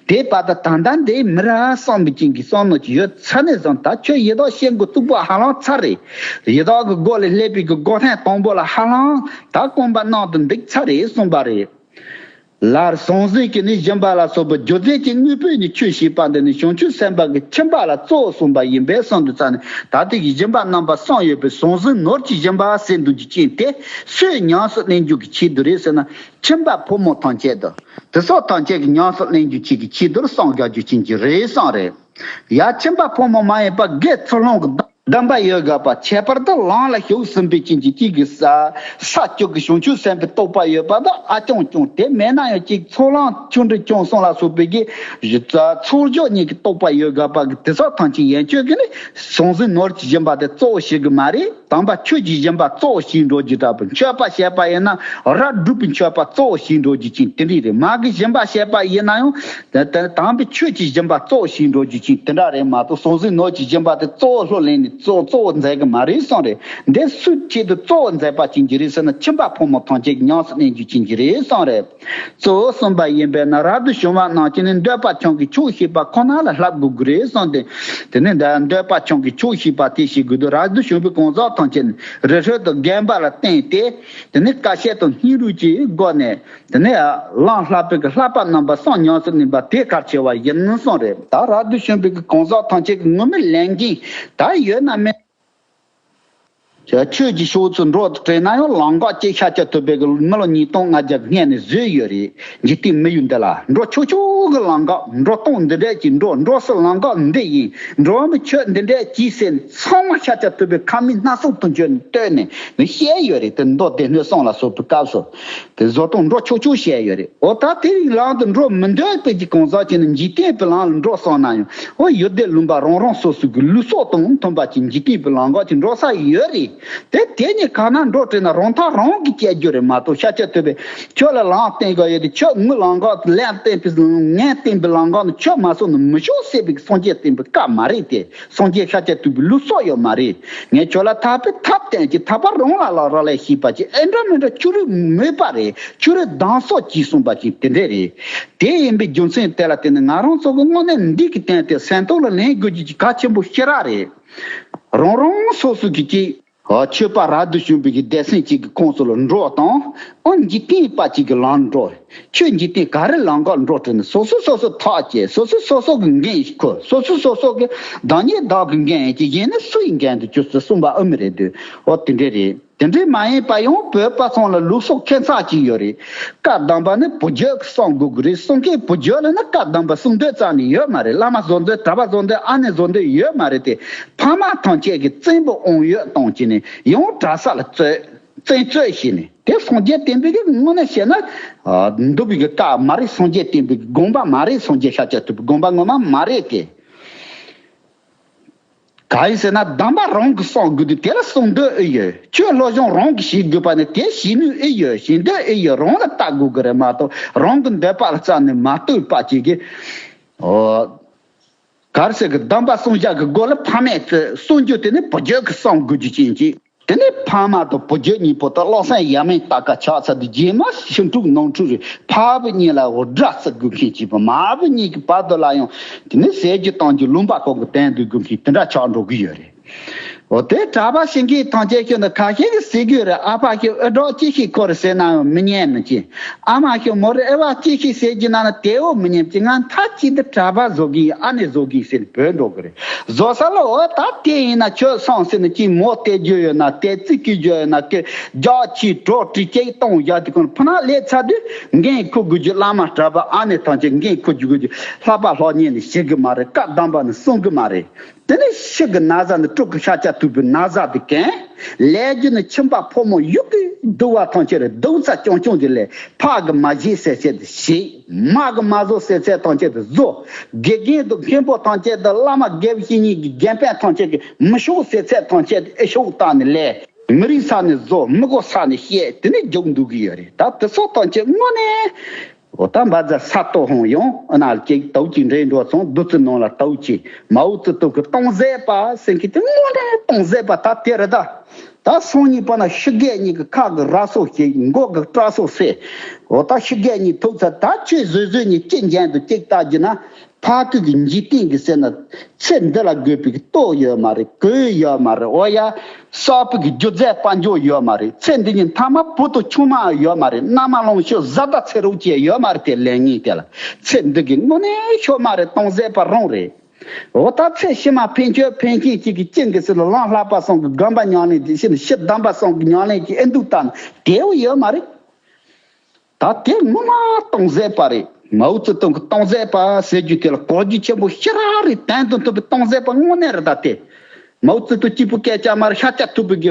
དེ་བར་དུ་ད་ལྟ་འདི་མི་ར་བསམ་པའི་རྐྱེན་གྱིས་བསམ་མནོ་ཅིག་ཡོད། ཚ་ནས་བཟུང་ད་ཁྱོད་ཡི་དྭགས་ཤེས་དགོས་གཏུག་པ་ཧ་ལམ་ཚར་རེད། ཡི་དྭགས་ཀྱི་སྒོ་ལས་སླེབས་པའི་གི་སྒོ་ཐེངས་དང་པོ་ལ་ཧ་ལམ་ད་སྐོམ་པ་ནང་དུ་འདུག་ཚར་རེད་གསུངས་པ་རེད། ལར་ཟང་ཟིང་གི་ནི་སྦྱིན་པ་ལ་སོགས་པའི་རྒྱུ་རྫས་ཀྱི་དངོས་པོས་ནི་ཆོས་བྱས་པ་འདི་ནི་བྱང་ཆུབ་སེམས་དཔའ་གི་ཁྱིམ་པ་ལ་གཙོ་བོ་གསུངས་པ་ཡིན་པས་གསུངས་འདུག་ཙ་ནི་ད་ལྟ་གི་སྦྱིན་པ་རྣམ་པ་གསུམ་ཡོད་པའི་ཟང་ཟིང་ནོར་གྱི་སྦྱིན་པ་ཟེར་འདུག་རྒྱུ་ཅན་དེ་སུས་ཉམས་སུ་ལེན་རྒྱུ་གི་ཆེད་དུ་རེད་ཟེར་ན་ཁྱིམ་པ་ཕོ་མོ་ཐམས་ཅད་དུ་དེ་སོགས་ཐམས་ཅད་ཀྱི་ཉམས་སུ་ལེན་རྒྱུ་ཆེད་ཀྱི་ཆེད་དུ་གསུངས་རྒྱག་རྒྱུ་ཅན་གྱི་རེད་གསུངས་རེད། ཡ་ཁྱིམ་པ་ཕོ་མོ་མ་ཡིན་པ་དགེ་ཚུལ་སློང་གི་གདམས་པ་ཡོད་དགོས་པ་ཁྱད་པར་དུ་ལམ་ལ་ཞུགས་ཟིན་པའི་རྐྱེན་གྱིས་གཅིག་གིས་ས་ས་བཅུ་གི་བྱང་ཆུབ་སེམས་དཔའི་རྟོགས་པ་ཡོད་པ་དང་ཨ་ཅང་ཅང་དེ་མེད་ན་ཡང་གཅིག་ཚོགས་ལམ་ཆུང་འབྲིང་ཆུང་གསུམ་ལ་སོགས་པའི་གི་གཞི་རྩ་ཚོགས་སྦྱོར་གཉིས་ཀྱི་རྟོགས་པ་ཡོད་དགོས་པ་གི་དེ་སོགས་ཐམས་ཅད་ཡན་ཆོད་ཀྱི་ནི་ཟང་ཟིང་ནོར་གྱི་སྦྱིན་པ་དེ་གཙོ་བོ་བྱེད་གི་མ་རེད། དམ་པ་ཆོས་ཀྱི་སྦྱིན་པ་གཙོ་བོ་བྱེད་འགྲོ་རྒྱུ་འདྲ་པོ། མཆོད་པ་བྱས་པ་ཡིན་ན་རབ་སྒྲུབ་པའི་མཆོད་པ་གཙོ་བོ་བྱེད་འགྲོ་རྒྱུ་ཅན་དེ་འདྲ་རེད། མ་གི་སྦྱིན་པ་བྱས་པ་ཡིན་ན་ཡང་དེ་དེ་དམ་པའི་ཆོས་ཀྱི་སྦྱིན་པ་གཙོ་བོ་བྱེད་འགྲོ་རྒྱུ་ཅན་དེ་འདྲ་རེད་མ་གཏོགས་ཟང་ཟིང་ནོར་གྱི་སྦྱིན་པ་དེ་གཙོ་བོ་ལྷུར་ལེན་ནས་ གཙོ་གཙོ་བོ་མཛད་གི་མ་རེད་གསུངས་རེད། འདི་སུའི་ཆེད་དུ་གཙོ་བོ་མཛད་པ་བྱེད་ཀྱི་རེད་ཟེར་ན། ཁྱིམ་པ་ཕོ་མོ་ཐམས་ཅད་ཀྱི་ཉམས་སུ་ལེན་རྒྱུ་བྱེད་ཀྱི་རེད་གསུངས་རེད། གཙོ་བོ་གསུམ་པ་ཡིན་པས་ན། རབ་ཏུ་བྱུང་བ་རྣམས་ཀྱིས་ནི་འདོད་པ་ཆུང་གི་ཆོག་ཤེས་པ་ཁོ་ན་ལ་བསླབ་དགོས་ཀྱི་རེད་གསུངས་ཏེ། དེ་ནས་འདོད་པ་ཆུང་གི་ཆོག་ཤེས་པ་དེ་ཤེས་དགོས་འདུག་རབ་ཏུ་བྱུང་བའི་གང་ཟག་ཐམས་ཅད་ནི་རི་ཁྲོད་དུ་རྒན་པ་ལ་བསྟེན་ཏེ། དེ་ནས་ཀ་ཤེད་དང་སྙིང་རུས་ཀྱི་སྒོ་ནས། དེ་ནས་ལམ་བསླབ་པའི་གི་བསླབ་པ་རྣམ་པ་གསུམ་ཉམས་སུ་ལེན་པ་དེ་གལ་ཆེ་བ་ཡིན་གསུངས་རེད། ད་རབ་ཏུ་བྱུང་བའི་གི་གང་ཟག་ཐམས་ཅད་ཀྱི་ངོ་མའི་ལས་འགན་ད་ཡོད་ན་མེད། ཆོས་ཀྱི་ཕྱོགས་སུ་འགྲོ་དྲན་ན་ཡང་ལམ་ཁ་ཅིག་ཤཱཀྱ་ཐུབ་པའི་གི་མི་ལོ་ཉིས་སྟོང་ལྔ་བརྒྱ་གི་སྔོན་ནས་བཟོས་ཡོད་རེད། འཇིག་རྟེན་མི་ཡུལ་འདི་ལ་འགྲོ་ཆོག་ཆོག་གི་ལམ་ཁ། འགྲོ་སྟངས་འདི་འདྲས་ཀྱིས་འགྲོ། འགྲོ་སའི་ལམ་ཁ་འདི་ཡིན། འགྲོ་བའི་ཆོས་འདི་འདྲས་གྱིས་ཟེར་ཚང་མ་ཤཱཀྱ་ཐུབ་པའི་ཁ་མིག་སྣ་ཚོགས་དུང་ཕྱུར་བཏོན་ནས་བཤད་ཡོད་རེད། དེ་མདོ་སྡེ་སྣོད་གསུམ་ལ་སོགས་པའི་སྐབས་སུ། དེ་བཟོ་སྟངས་འགྲོ་ཆོག་ཆོག་བཤད་ཡོད་རེད། འོ་ད་དེ་རིང་ལམ་དུ་འགྲོ་མི་འདོད་པའི་གི་གང་ཟག་ཅིག་ནི་འཇིག་རྟེན་པའི་ལམ་ལ་འགྲོ་སོང་ན་ཡང་། འོ་ཡུལ་སྡེ་ལུང་པ་རང་རང་སོ་སོའི་གི་ལུགས་སྲོལ་དང་མཐུན་པ་ཅིག་འཇིག་རྟེན་པའི་ལམ་ཁ་ཅིག་འགྲོ་ས་ཡོད་རེད། དེ་དེ་ནི་གང་ན་འགྲོ་དྲན་ན་རང་ཐག་རང་གིས་བཅད་རྒྱུ་རེད་མ་གཏོགས། ཤཱཀྱ་ཐུབ་པས་ཁྱོད་ལ་ལམ་བསྟན་དགོས་ཡོད་དེ། ཁྱོད་ངའི་ལམ་ཁ་ལན་བསྟན་པའི་ངན་བསྟན་པའི་ལམ་ཁ་ནི་ཁྱོད་མ་སོང་ན་མི་ཆོག་ཟེར་བའི་སངས་རྒྱས་བསྟན་པའི་བཀའ་མ་རེད་དེ། སངས་རྒྱས་ཤཱཀྱ་ཐུབ་པའི་ལུགས་སྲོལ་ཡོད་མ་རེད། ངས་ཁྱོད་ལ་ཐར་པའི་ཐབས་བསྟན་གྱི་ཐར་པ་རང་ལ་ལ་རག་ལས་ཤེས་པ་ཅིག་ཨེ་འདྲ་མི་འདྲ་ཆོས་རིག་མོས་པ་རེད། ཆོས་རིག་གདམས་ཟབ་ཅེས་གསུངས་པ་ཅིག་དེ་འདྲས་རེད། དེ་ཡིན་པའི་རྒྱུ་མཚན་དེ་ལ་བརྟེན་ནས་ང་རང་ཚོ་གི་དངོས་གནས་འདི་གི་སྟེང་དེ་སེམས་ཐོག་ལ་ལེན་དགོས་རྒྱུ་ཅིག་གལ་ཆེན་པོ་ཞེ་དྲག་རེད། རང་རང་སོ་སོ་གི་ཅིག་ཨ་ཆོས་པ་རབ་ཏུ་བྱུང་བའི་གི་སྡེ་ཚན་གཅིག་གི་ཁོངས་སུ་ལ་འགྲོ་དང་། ཨ་འཇིག་རྟེན་པ་གཅིག་གི་ལམ་འགྲོ། ཁྱོད་འཇིག་རྟེན་ག་རེ་ལམ་ཁ་འགྲོ་དྲན་ན་སོ་སོ་སོ་སོ་ཐག་བཅད། སོ་སོ་སོ་སོ་གི་འགན་ཁུར། སོ་སོ་སོ་སོ་གི་བདག་ཉིད་བདག་གི་འགན་གཅིག་ཡིན་ན་སུ་ཡི་འགན་དུ་གྱུར་ཟེར་གསུངས་པ་ཨ་མི་རེད་འདུག་འོ་དེ་འདྲས་རེད། དེ་འདྲས་མ་ཡིན་པ་ཡང་བོད་པ་ཚང་ལ་ལུགས་སྲོལ་ཁྱད་མཚར་གཅིག་ཡོད་རེད། བཀའ་གདམས་པ་ནི་བུ་རྒྱུད་ཀྱིས་གསུང་དགོས་ཀྱི་རེད། གསུང་མཁན་བུ་རྒྱུད་ལ་ནི་བཀའ་གདམས་པ་གསུང་འདོད་རྩ་ནས་ཡོད་མ་རེད། བླ་མ་བཟོ་འདོད། གྲྭ་པ་བཟོ་འདོད། ཨ་ནེ་བཟོ་འདོད་ཡོད་མ་རེད་དེ། ཕ་མ་ཐམས་ཅད་ཀྱིས་བཙན་པོ་དབང་ཡོད་གཏོང་བྱས་ནས་ཡང་གྲྭ་ས་ལ་བཙོས། བཙན་བཙོས་བྱས་ནས། དེ་སངས་རྒྱས་བསྟན་པའི་གི་དངོས་གནས་བཤད་ན། ཨ་འདུལ་བའི་གི་བཀའ་མ་རེད། སངས་རྒྱས་བསྟན་པའི་གི་དགོངས་པ་མ་རེད། སངས་རྒྱས་ཤཱཀྱ་ཐུབ་པའི་དགོངས་པ་ངོ་མ་མ་རེད་དེ། གང་ཡིན་ཟེར་ན་གདམས་པ་རང་གིས་གསུང་དགོས་དུས་དེ་ལ་གསུང་འདོད་ཨེ་ཡོད། ཆོས་སློབ་སྦྱོང་རང་གིས་བྱེད་དགོས་པ་ནི་དེ་བྱེད་ནུས་ཨེ་ཡོད། བྱེད་འདོད་ཨེ་ཡོད། རང་ལ་ལྟ་དགོས་ཀྱི་རེད་མ་གཏོགས་རང་གི་འདོད་པ་ལ་རྩ་ནས་མ་ལྟོས་པ་ཅིག་གིས། ཨོ། ག་རེ་ཟེར་གི། གདམས་པ་གསུང་བྱ་གི་སྒོ་ལ་ཕ་མས་བཙོས། གསུང་རྒྱུ་དེ་ནི་བུ་རྒྱུད་ཀྱིས་གསུང་དགོས་རྒྱུ་ཅན་ཅིག་དེ་ནས་ཕ་མ་དང་བུ་རྒྱུད་གཉིས་པོ་དང་བློ་སེམས་ཡ་མེད་ལྟ་ཀ་ཆགས་ཚར་དུས་རྗེས་མ་ཕྱི་འཁྲུག་ནང་འཁྲུག་རེད། ཕ་བུ་གཉིས་ལ་འོ་དགྲ་བརྩི་དགོས་མཁན་གཅིག་པ། མ་བུ་གཉིས་ཀྱི་བར་དུ་ལ་ཡང་དེ་ནས་ཟེར་རྒྱུ་གཏོང་རྒྱུ་ལུང་པ་གང་གི་དོན་དུ་དགོས་མཁན་དེ་འདྲ་ཆགས་འགྲོ་གི་ཡོད་རེད། འོ་དེ་གྲྭ་པ་བྱེད་མཁན་ཐམས་ཅད་ཁྱོད་འདི་ཁ་ཤས་ཀྱིས་ཟེར་གྱི་ཡོད་རེད། ཨ་ཕ་ཁྱོད་ཨེ་འདྲ་ཅི་ཞིག་ཁོ་རེ་ཟེར་ན་ཡང་མི་ཉན་ནི་ཅི། ཨ་མ་ཁྱོད་མོ་རེ་ཨེ་བ་ཅི་ཞིག་ཟེར་གྱི་ན་ན་དེ་འོ་མི་ཉན་ཅི། ང་མཐའ་གཅིག་ཏུ་གྲྭ་པ་བཟོ་གི་ཡིན། ཨ་ནེ་བཟོ་གི་ཡིན་ཟེར་ནས་བོས་འགྲོ་གི་རེད། བཟོ་ས་ལ་འོ་ད་དེ་ཡིན་ན་ཁྱོད་སོང་ཟེར་ནས་ཅི་མོ་སྟེར་རྒྱུ་ཡོད་ན་སྟེར། རྩིས་སྐྱེལ་རྒྱུ་ཡོད་ན་སྐྱེལ། རྒྱག་ཕྱིས་གྲོགས་བྲིས་ཅིག་གཏོང་བཞག་དེ་ཁོ་ན་ཕུ་ན་ལས་ཚར་དུས་འགན་འཁུར་དགོས་རྒྱུ། བླ་མ་གྲྭ་པ་ཨ་ནེ་ཐམས་ཅད་འགན་འཁུར་རྒྱུ་དགོས་རྒྱུ། ལྷག་པ་ལྷག་ཉེས་ནི་བྱེད་གི་མ་རེད། བཀའ་གདམས་པ་ནི་གསུང་གི་མ་རེད། དེ་ནས་ཕྱི་གི་ན་བཟའ་ནི་སྤྲུལ་སྐུ་ཤཱཀྱ་ཐུབ་པའི་ན་བཟའ་དེ་གན། ལས་རྒྱུ་ནི་ཁྱིམ་པ་ཕོ་མོ་ཡུལ་གྱི་གདུལ་བ་ཐམས་ཅད་རེད། གདུལ་བ་ཆུང་ཆུང་དེ་ལས་ཕ་གི་མ་བཞེས་ཟེར་ཚད་དེ་བཞེས། མ་གི་མ་བཟོ་ཟེར་ཚད་ཐམས་ཅད་དེ་བཟོ། དགེ་རྒན་དང་མཁན་པོ་ཐམས་ཅད་དང་བླ་མ་དགེ་བའི་བཤེས་གཉེན་གྱི་རྒན་པ་ཐམས་ཅད་ཀྱིས་མི་ཤོག་ཟེར་ཚད་ཐམས་ཅད་དེ་ཨེ་ཤོག་བཏང་ནས་ལས། མི་རིགས་ས་ནས་བཟོ། མི་གོ་ས་ནས་བཤད། དེ་ནས་རྒྱུག་འདུག་གི་ཡོད་རེད། ད་དེ་ཚོ་ཐམས་ཅད་དངོས་གནས། འོ་ད་འབའ་ཛ་ས་ཏོ་ཧོང་ཡོང་ཨ་ན་ལ་ཅིག་ཏོག་ཅིག་འདྲེས་འགྲོ་སོང་། བདུད་རྩི་ནང་ལ་ཏོག་ཅིག་མའོ་ཙེ་ཏུང་གི་སྟོང་ཟད་པ་ཟེར་མཁན་དེ་དངོས་གནས་སྟོང་ཟད་པ་ད་དེ་རེད་ད། ད་སང་ཉིན་པ་ན་ཕྱི་རྒྱལ་གཉིས་ཀྱི་ཁ་གི་ར་སོ་ཞིག་མགོ་གི་སྐྲ་སོ་སེ། འོ་ད་ཕྱི་རྒྱལ་གཉིས་ཐུག་ཚར། ད་ཆོས་བཟོས་བཟོས་ནས་གཅིག་འཇན་དུ་གཅིག་ལྟ་རྒྱུ་ན། ཕ་སྐད་ཀྱི་འཇིག་རྟེན་གྱི་ཟེར་ན། ཚེ་འདི་ལ་དགོས་པའི་ལྟོ་ཡོད་མ་རེད། གོས་ཡོད་མ་རེད། འོ་ཡ། གསར་པའི་གི་རྒྱུ་རྫས་དཔལ་འབྱོར་ཡོད་མ་རེད། ཚེ་འདི་ཉིད་མཐའ་མ་བུ་དང་ཆུང་མ་ཡོད་མ་རེད། མནའ་མ་ལོངས་སྤྱོད་བཟའ་ཟླ་ཚེ་རོགས་བཅས་ཡོད་མ་རེད། དེ་ལས་ངན་དེ་ལ་ཚེ་འདི་གི་དངོས་གནས་ཤོར་མ་རེད། སྟོང་ཟད་པ་རང་རེད། འོ་ད་ཚེ་ཕྱི་མ་ཕན་ཆོད་ཕན་ཆད་ཅིག་གི་རྐྱེན་གྱིས་ཟེར་ལ་ལམ་བསླབ་པ་གསུམ་གྱི་སྒོམ་པ་ཉམས་ལེན་དེ་ཕྱིན་ཕྱི་གདམས་པ་གསུམ་གྱི་ཉམས་ལེན་གྱི་ཨེ་འདུག་ལྟ་ན་དེའུ་ཡོད་མ་རེད། ད་དེ་ངོ་མ་སྟོང་ཟད་པ་རེད། མའོ་ཙེ་ཏུང་གི་སྟོང་ཟད་པ་ཟེར་རྒྱུ་དེ་ལ་གོ་རྒྱུ་ཆེན་པོ་ཞེ་དྲག་རེད། དོན་དང་མཐུན་པའི་སྟོང་ཟད་པ་དངོས་གནས་རེད། ད་དེ་མའོ་ཙེ་ཏུང་གཅིག་པུ་སྐད་ཆ་མ་རེད། ཤཱཀྱ་ཐུབ་པའི་གི་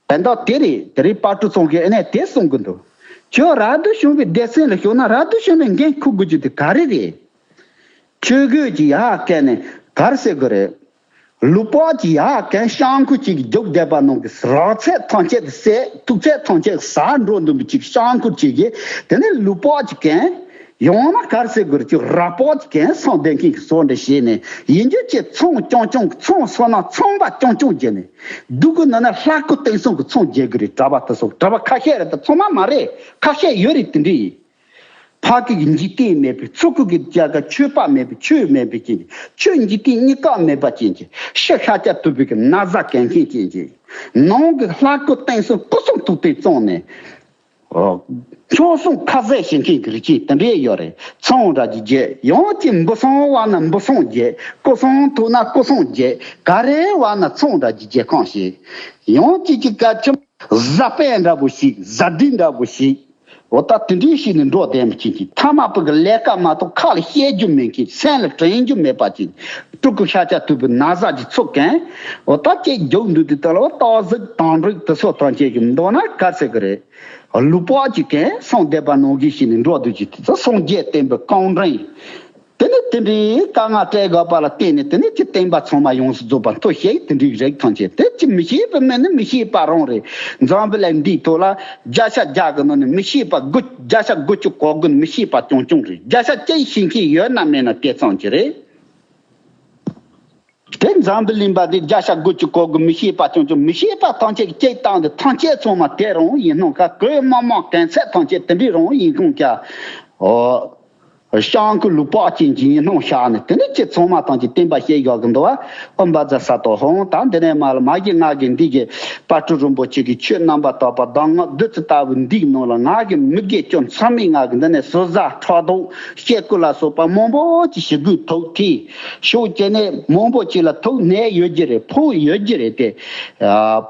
དོན་དག་དེ་རེད། དེ་རིང་དཔལ་སྤྲུལ་ཚང་གིས་ཨ་ནེ་དེ་གསུང་གི་འདུག་ཁྱོད་རབ་ཏུ་བྱུང་བའི་སྡེ་ཚན་ལ་ཞུགས་ན་རབ་ཏུ་བྱུང་བའི་འགན་འཁུར་དགོས་རྒྱུ་དེ་ག་རེ་རེད། ཆོས་གོས་ཀྱི་ཡར་བཀལ་ནས་ག་རེ་ཟེར་དགོས་རེད། ལུག་པགས་ཀྱི་ཡར་བཀལ། ཤང་ཁུ་གཅིག་རྒྱུག་བསྡད་པ་ནང་གི་རག་ཚད་ཐམས་ཅད་དུ་བསད། ཐུག་ཚད་ཐམས་ཅད་ཟ་འགྲོ་འདུག་པ་ཅིག་ཤང་ཁུ་གཅིག་གིས་དེ་ནས་ལུག་པགས་ཀྱི་བཀལ། ཡང་ན་ག་རེ་ཟེར་དགོས་རེད། ཅིག་ར་པོ་ཅིག་གན་སོང་བསྡད་མཁན་གྱི་བཟོ་འདྲ་བྱས་ནས་ཡིན་རྒྱུ་ཅིག་ཚོང་རྐྱང་རྐྱང་གི་ཚོང་བཟོ་ན་ཚོང་པ་རྐྱང་རྐྱང་བྱས་ནས་སྡུག་གི་ནང་ན་ལྷ་སྐུ་བསྟན་སྲུང་གི་ཚོང་རྒྱག་གི་རེད། གྲྭ་པ་དེ་ཚོ་གྲྭ་པ་ཁ་ཤས་རེད། ད་ཚང་མ་མ་རེད། ཁ་ཤས་ཡོད་རེད། དེ་འདྲ་ཡིན། ཕ་གི་འཇིག་རྟེན་མེད་པའི་ཚུལ་ཁུ་གི་རྒྱ་གར་ཆོས་པ་མེད་པའི་ཆོས་མེད་པའི་ཅན་ཆོས་འཇིག་རྟེན་གཉིས་ཀ་མེད་པ་ཅན་གྱི་ཤི་ཤ་ཆ་ཐུབ་པའི་གི་ན་བཟའ་གན་མཁན་ཅན་གྱི་ནང་གི་ལྷ་སྐུ་བསྟན་སྲུང་སྐུ་གསུང་ཐུགས་རྟེན་བཙོང་ནས། ཨོ། ཆོས་སྲུང་ཁ་ཟས་བྱེད་མཁན་གྱི་རིགས་ཅིག་དེ་འདྲས་ཡོད་རེད། ཚོང་ར་གི་རྒྱལ་ཡང་གཅིག་འབུ་སྲུང་བ་ན་འབུ་སྲུང་རྒྱལ། སྐུ་སྲུང་ཐུག་ན་སྐུ་སྲུང་རྒྱལ། ག་རེ་བ་ན་ཚོང་ར་གི་རྒྱལ་ཁང་ཞིག་ཡང་གཅིག་གི་བཀའ་ཁྲིམས་བཟའ་དཔོན་འདྲ་པོ་ཞིག་བཟའ་སྒྲིག་འདྲ་པོ་ཞིག་འོ་ད་དེ་འདྲས་ཞིག་ནས་འགྲོ་བསྡད་མཁན་གྱི་ཐ་མ་པོ་གི་ལས་ཀ་མ་གཏོགས་ཁ་ལ་བཤད་རྒྱུ་མེད་མཁན། སེམས་ལ་དྲན་རྒྱུ་མེད་པ་ཅིག་སྤྲུལ་སྐུ་ཤཱཀྱ་ཐུབ་པའི་ན་བཟའ་ཅིག་ཚུགས་མཁན། འོ་ད་ཅིག་རྒྱུགས་འདུག་དེ་ལྟ་ལ་སྟག་གཟིག་དང་འགྲིག་དེ་ཚོ་ཐམས་ཅད་ཀྱི་མདོར་ན་ག་ཟེར་གི་རེད། ལུག་པགས་ཅིག་གན་སོང་བསྡད་པ་ནང་བཞིན་ཞིག་ནས་འགྲོ་འདུག་ཅིག་དེ་ཚོ་སངས་རྒྱས་བསྟན་པའི་རྐང་འདྲེན། དེ་ནས་དེ་འདྲའི་དཀའ་ངལ་སྤྲད་དགོས་པ་ལ་བརྟེན་ནས་དེ་ནས་ཅི་བསྟན་པ་ཚང་མ་ཡོངས་སུ་རྫོགས་པ་མཐོ་ཞིག་དེ་འདྲའི་རིགས་ཐམས་ཅད་དེ་ཅི་མི་ཤེས་པའི་མི་ནི་མི་ཤེས་པ་རང་རེད། འཛམ་བུ་གླིང་འདིའི་ཐོག་ལ་བརྒྱ་ཆ་བརྒྱ་གི་ནང་ནས་མི་ཤེས་པ་དགུ་བརྒྱ་ཆ་དགུ་བཅུ་གོ་དགུ་ནི་མི་ཤེས་པ་རྐྱང་རྐྱང་རེད། བརྒྱ་ཆ་གཅིག་ཤེས་མཁན་ཡོད་ན་མེད་ན་དེ་ཙམ་གྱི་རེད། དེ་འཛམ་བུ་གླིང་པ་འདི་བརྒྱ་ཆ་དགུ་བཅུ་གོ་དགུ་མི་ཤེས་པ་རྐྱང་རྐྱང་མི་ཤེས་པ་ཐམས་ཅད་ཀྱི་སྐད་བཏང་སྟེ་ཐམས་ཅད་ཚང་མ་དེ་རང་ཡིན་སྣང་ཁ་གོས་མ་མང་གན་ཚད་ཐམས་ཅད་དེ་འདྲའི་རང་ཡིན་ཁུངས་ཀྱ། ཨོ། ཤང་ཀུ་ལུག་པགས་ཅན་གྱི་ཡིན་སྣང་ཤར་ནས་དེ་ནས་ཁྱེད་ཚང་མ་ཐམས་ཅད་བསྟན་པ་བཤད་ཡག་གི་འདུག་བ། ཨོ་འབའ་ཛ་ས་ཏོ་ཧོང་ད་འདི་ནས་མ་ལ་མ་གི་ང་གི་འདི་གི་དཔལ་སྤྲུལ་རིན་པོ་ཆེ་གི་ཆོས་རྣམ་པར་དག་པ་གདམས་ངག་བདུད་རྩི་ལྟ་བུ་འདིའི་ནང་ལ་ང་གི་མི་དགེ་སྐྱོན་ཚང་མས་ང་གི་འདི་ནས་ཟུར་ཟ་ཕྲག་དོག་སྐྱེ་དགུ་ལ་སོགས་པ་མང་པོ་ཅིག་ཞི་རྒོལ་ཐོག་ཐེ། ཤོག་བྱས་ནས་མང་པོ་ཅིག་ལ་ཐུག་ནས་ཡོད་ཀྱི་རེད། ཕོག་ཡོད་ཀྱི་རེད་དེ།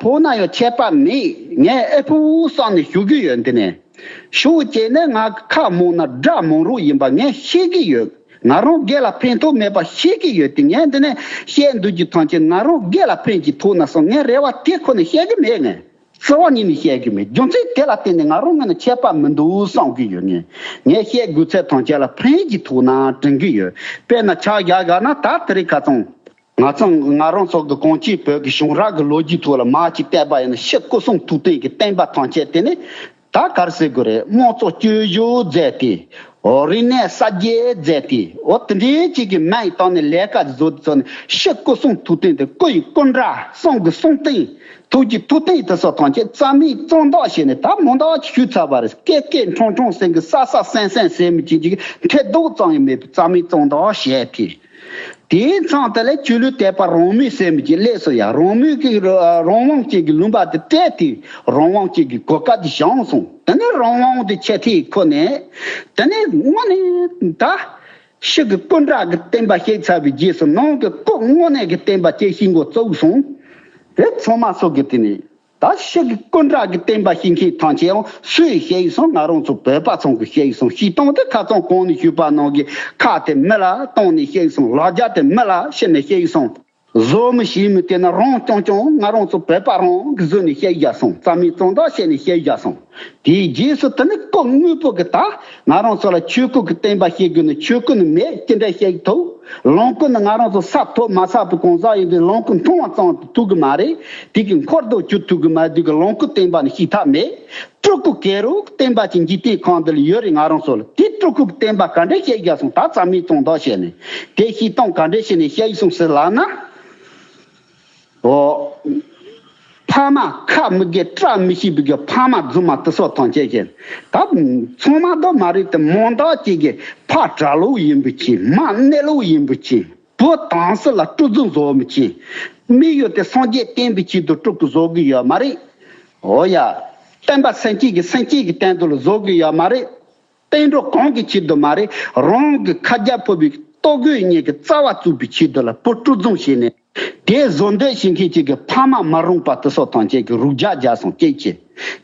ཕོག་ན་ཡང་ཆད་པ་མེད། ངས་ཨེ་ཕོག་བསམ་ནས་ཞུ་གི་ཡོད། འདི་ནས་ཤོག་བྱས་ནས་ང་ཁ་མང་ན་དགྲ་མང་རོགས་ཡིན་པ་ངས་ཤེས་ཀྱི་ཡོད། ང་རང་སྒེར་ལ་ཕན་ཐོགས་མེད་པ་ཤེས་ཀྱི་ཡོད་དེ། ངས་འདི་ནས་བཤད་འདུག་རྒྱུ་ཐམས་ཅད་ང་རང་སྒེར་ལ་ཕན་གྱི་ཐོག་ན་སོང་། ངས་རེ་བ་དེ་ཁོ་ནས་བཤད་གི་མེད། ངས་རྩ་བ་ཉིད་ནས་བཤད་གི་མེད། རྒྱུ་མཚན་དེ་ལ་བརྟེན་ནས་ང་རང་ངོས་ནས་ཆད་པ་མི་འདུག་བསམ་གི་ཡོད། ངས་ངས་བཤད་དགོས་ཚད་ཐམས་ཅད་ལ་ཕན་གྱི་ཐོག་ན་དྲན་གི་ཡོད། དཔེར་ན་ཆ་བཞག་བཞག་ན་ད་དེ་རིང་ཁ་སང་ང་ཚང་ང་རང་ཚོ་གི་གངས་ཅན་བོད་ཀྱི་བྱུང་རབས་ཀྱི་ལོ་རྒྱུས་ཐོག་ལ་མར་ཅིག་བལྟས་པ་ཡིན་ན་ཕྱི་སྐུ་གསུང་ཐུགས་རྟེན་གྱི་བསྟན་པ་ཐམས་ཅད་དེ་ནི་ད་ག་རེ་ཟེར་དགོས་རེད། དམངས་གཙོ་བཅོས་བསྒྱུར་མཛད་དེ། འོ་རིག་གནས་གསར་བརྗེ་མཛད་དེ། འོ་དེ་འདྲའི་ཅིག་གི་མིང་བཏགས་ནས་ལས་ཀ་བཟོ་དེ་ཚོ་ནི་ཕྱི་སྐུ་གསུང་ཐུགས་རྟེན་དེ་སྐུ་ཡི་སྐུ་འདྲ། གསུང་གི་གསུང་རྟེན། ཐུགས་ཀྱི་ཐུགས་རྟེན་དེ་ཚོ་ཐམས་ཅད་རྩ་མེད་བཙོང་བདག་བྱས་ནས་ད་མོ་འདག་ཞུས་ཚར་བ་རེད། ཀེ་ཀེ་ཁྲོང་ཁྲོང་ཟེར་གི་ས་ས་སེང་སེང་ཟེར་མི་ཅིག་ཅིག་འཐེ་ལྡོག་ཙམ་ཡང་མེད་པའི་རྩ་མེད་བཙོང་བདག་བྱས་ཏེ། དེའི་མཚམས་དེ་ལས་ཆོས་ལུགས་དད་པ་རང་མོས་ཟེར་མི་ཅིག་སླེབས་སོང་ཡ། རང་མོས་ཀྱི་རང་དབང་ཅན་གྱི་ལུང་པ་དེ་སྤྲད་དེ་རང་དབང་ཅན་གྱི་གོ་སྐབས་དེ་བྱུང་སོང་། དེ་ནས་རང་དབང་དེ་ཆེ་ཐིག་ཁོ་ནས་དེ་ནས་དངོས་གནས་ད་ཕྱི་གི་སྐུ་འདྲ་གི་བསྟན་པ་བཤིག་ཚར་བའི་རྗེས་སུ་ནང་གི་སྐུ་དངོས་གནས་ཀྱི་བསྟན་པ་སྐྱེ་ཤི་འགོ་བཙུགས་སོང་། དེ་ཚང་མ་སོགས་ཀྱི་དེ་ནས། ད་ཕྱི་གི་སྐུ་འདྲ་གི་བསྟན་པ་བཤིག་མཁན་ཐམས་ཅད་ཡང་སུས་བཤིག་སོང་། ང་རང་ཚོ་བོད་པ་ཚང་གིས་བཤིག་སོང་། བཤིག་སྟངས་དེ་ཁ་སང་གོང་ནས་ཞུས་པ་ནང་གི་ཁ་དེ་མི་ལ་གཏོང་ནས་བཤིག་སོང་། ལག་རྒྱ་དེ་མི་ལ་བཤིག་ནས་བཤིག་སོང་། བཟོ་མི་ཤེས་མི་དེ་ན་རང་རྐྱང་རྐྱང་ང་རང་ཚོ་བོད་པ་རང་གིས་བཟོས་ནས་བཤིག་བཞག་སོང་། རྩ་མེད་བཙོང་བདག་བཤིག་ནས་བཤིག་བཞག་སོང་། དེའི་རྗེས་སུ་དེ་ནི་སྐུ་དངོས་པོ་གི་ད་ང་རང་ཚོ་ལ་ཆོས་སྐུ་གི་བསྟན་པ་བཤིག་དགོས་ནི། ཆོས་སྐུ་ནི་མེད། ཅི་འདྲ་བཤིག་ཐུབ། ལོངས་སྐུ་ནི་ང་རང་ཚོ་ས་ཐོབ་མ་ཚར་བའི་གང་ཟག་ཡིན་དུས་ལོངས་སྐུ་མཐོང་བ་ཙམ་དུ་ཐུབ་གི་མ་རེད། དེ་གི་འཁོར་དུ་གྱུར་ཐུབ་གི་མ་རེད། དེ་གི་ལོངས་སྐུ་བསྟན་པ་ནི་བཤིག་ཐབས་མེད། སྤྲུལ་སྐུ་ག་རུ་བསྟན་པ་ཅན་འཇིག་རྟེན་ཁམས་འདི་ལ་ཡོད་རེད། ང་རང་ཚོ་ལ་དེ་སྤྲུལ་སྐུ་གི་བསྟན་པ་ག་འདྲ་བཤིག་བཞག་སོང་། ད་རྩ་མེད་བཙོང་བདག་བྱས་ནས་དེ་བཤིག་སྟངས་ག་འདྲ་བྱས་ནས་བཤིག་སོང་ཟེར་ལབ་ན། འོ། ཕ་མ་ཁ་མི་དགེ་བཀྲ་མི་ཤིས་པའི་གི་ཕ་མ་རྫུན་མ་དེ་ཚོ་ཐམས་ཅད་ཀྱིས་ད་ཚང་མ་དོ་མ་རེད་དེ། མང་དག་ཅིག་གིས་ཕ་གྲྭ་ལོག་ཡིན་པའི་ཕྱིར། མ་གནས་ལོག་ཡིན་པའི་ཕྱིར། བུ་དམ་སྲི་ལ་སྤྲུལ་རྫུན་བཟོ་མི་ཕྱིར། མི་ཡུལ་དེ་སངས་རྒྱས་བསྟན་པའི་ཆེད་དུ་སྤྲུལ་སྐུ་བཟོ་གི་ཡོད་མ་རེད། འོ་ཡ། བསྟན་པ་སེམས་ཅན་གྱི་སེམས་ཅན་གྱི་དོན་དུ་ལ་བཟོ་གི་ཡོད་མ་རེད། བསྟན་འགྲོ་གང་གི་ཆེད་དུ་མ་རེད། རང་གི་ཁ་རྒྱ་ཕོ་བའི་ལྟོ་གོས་གཉིས་ཀྱི་རྩ་བ་བཙུགས་པའི་ཆེད་དུ་ལ་བུ་སྤྲུལ་རྫུན་བྱས་ནས། དེ་བཟོ་འདོད་བྱེད་མཁན་གཅིག་གི་ཕ་མ་མ་རུངས་པ་དེ་ཚོ་ཐམས་ཅད་ཀྱི་རུག་རྒྱག་རྒྱག་སོང་སྐད་ཆེ།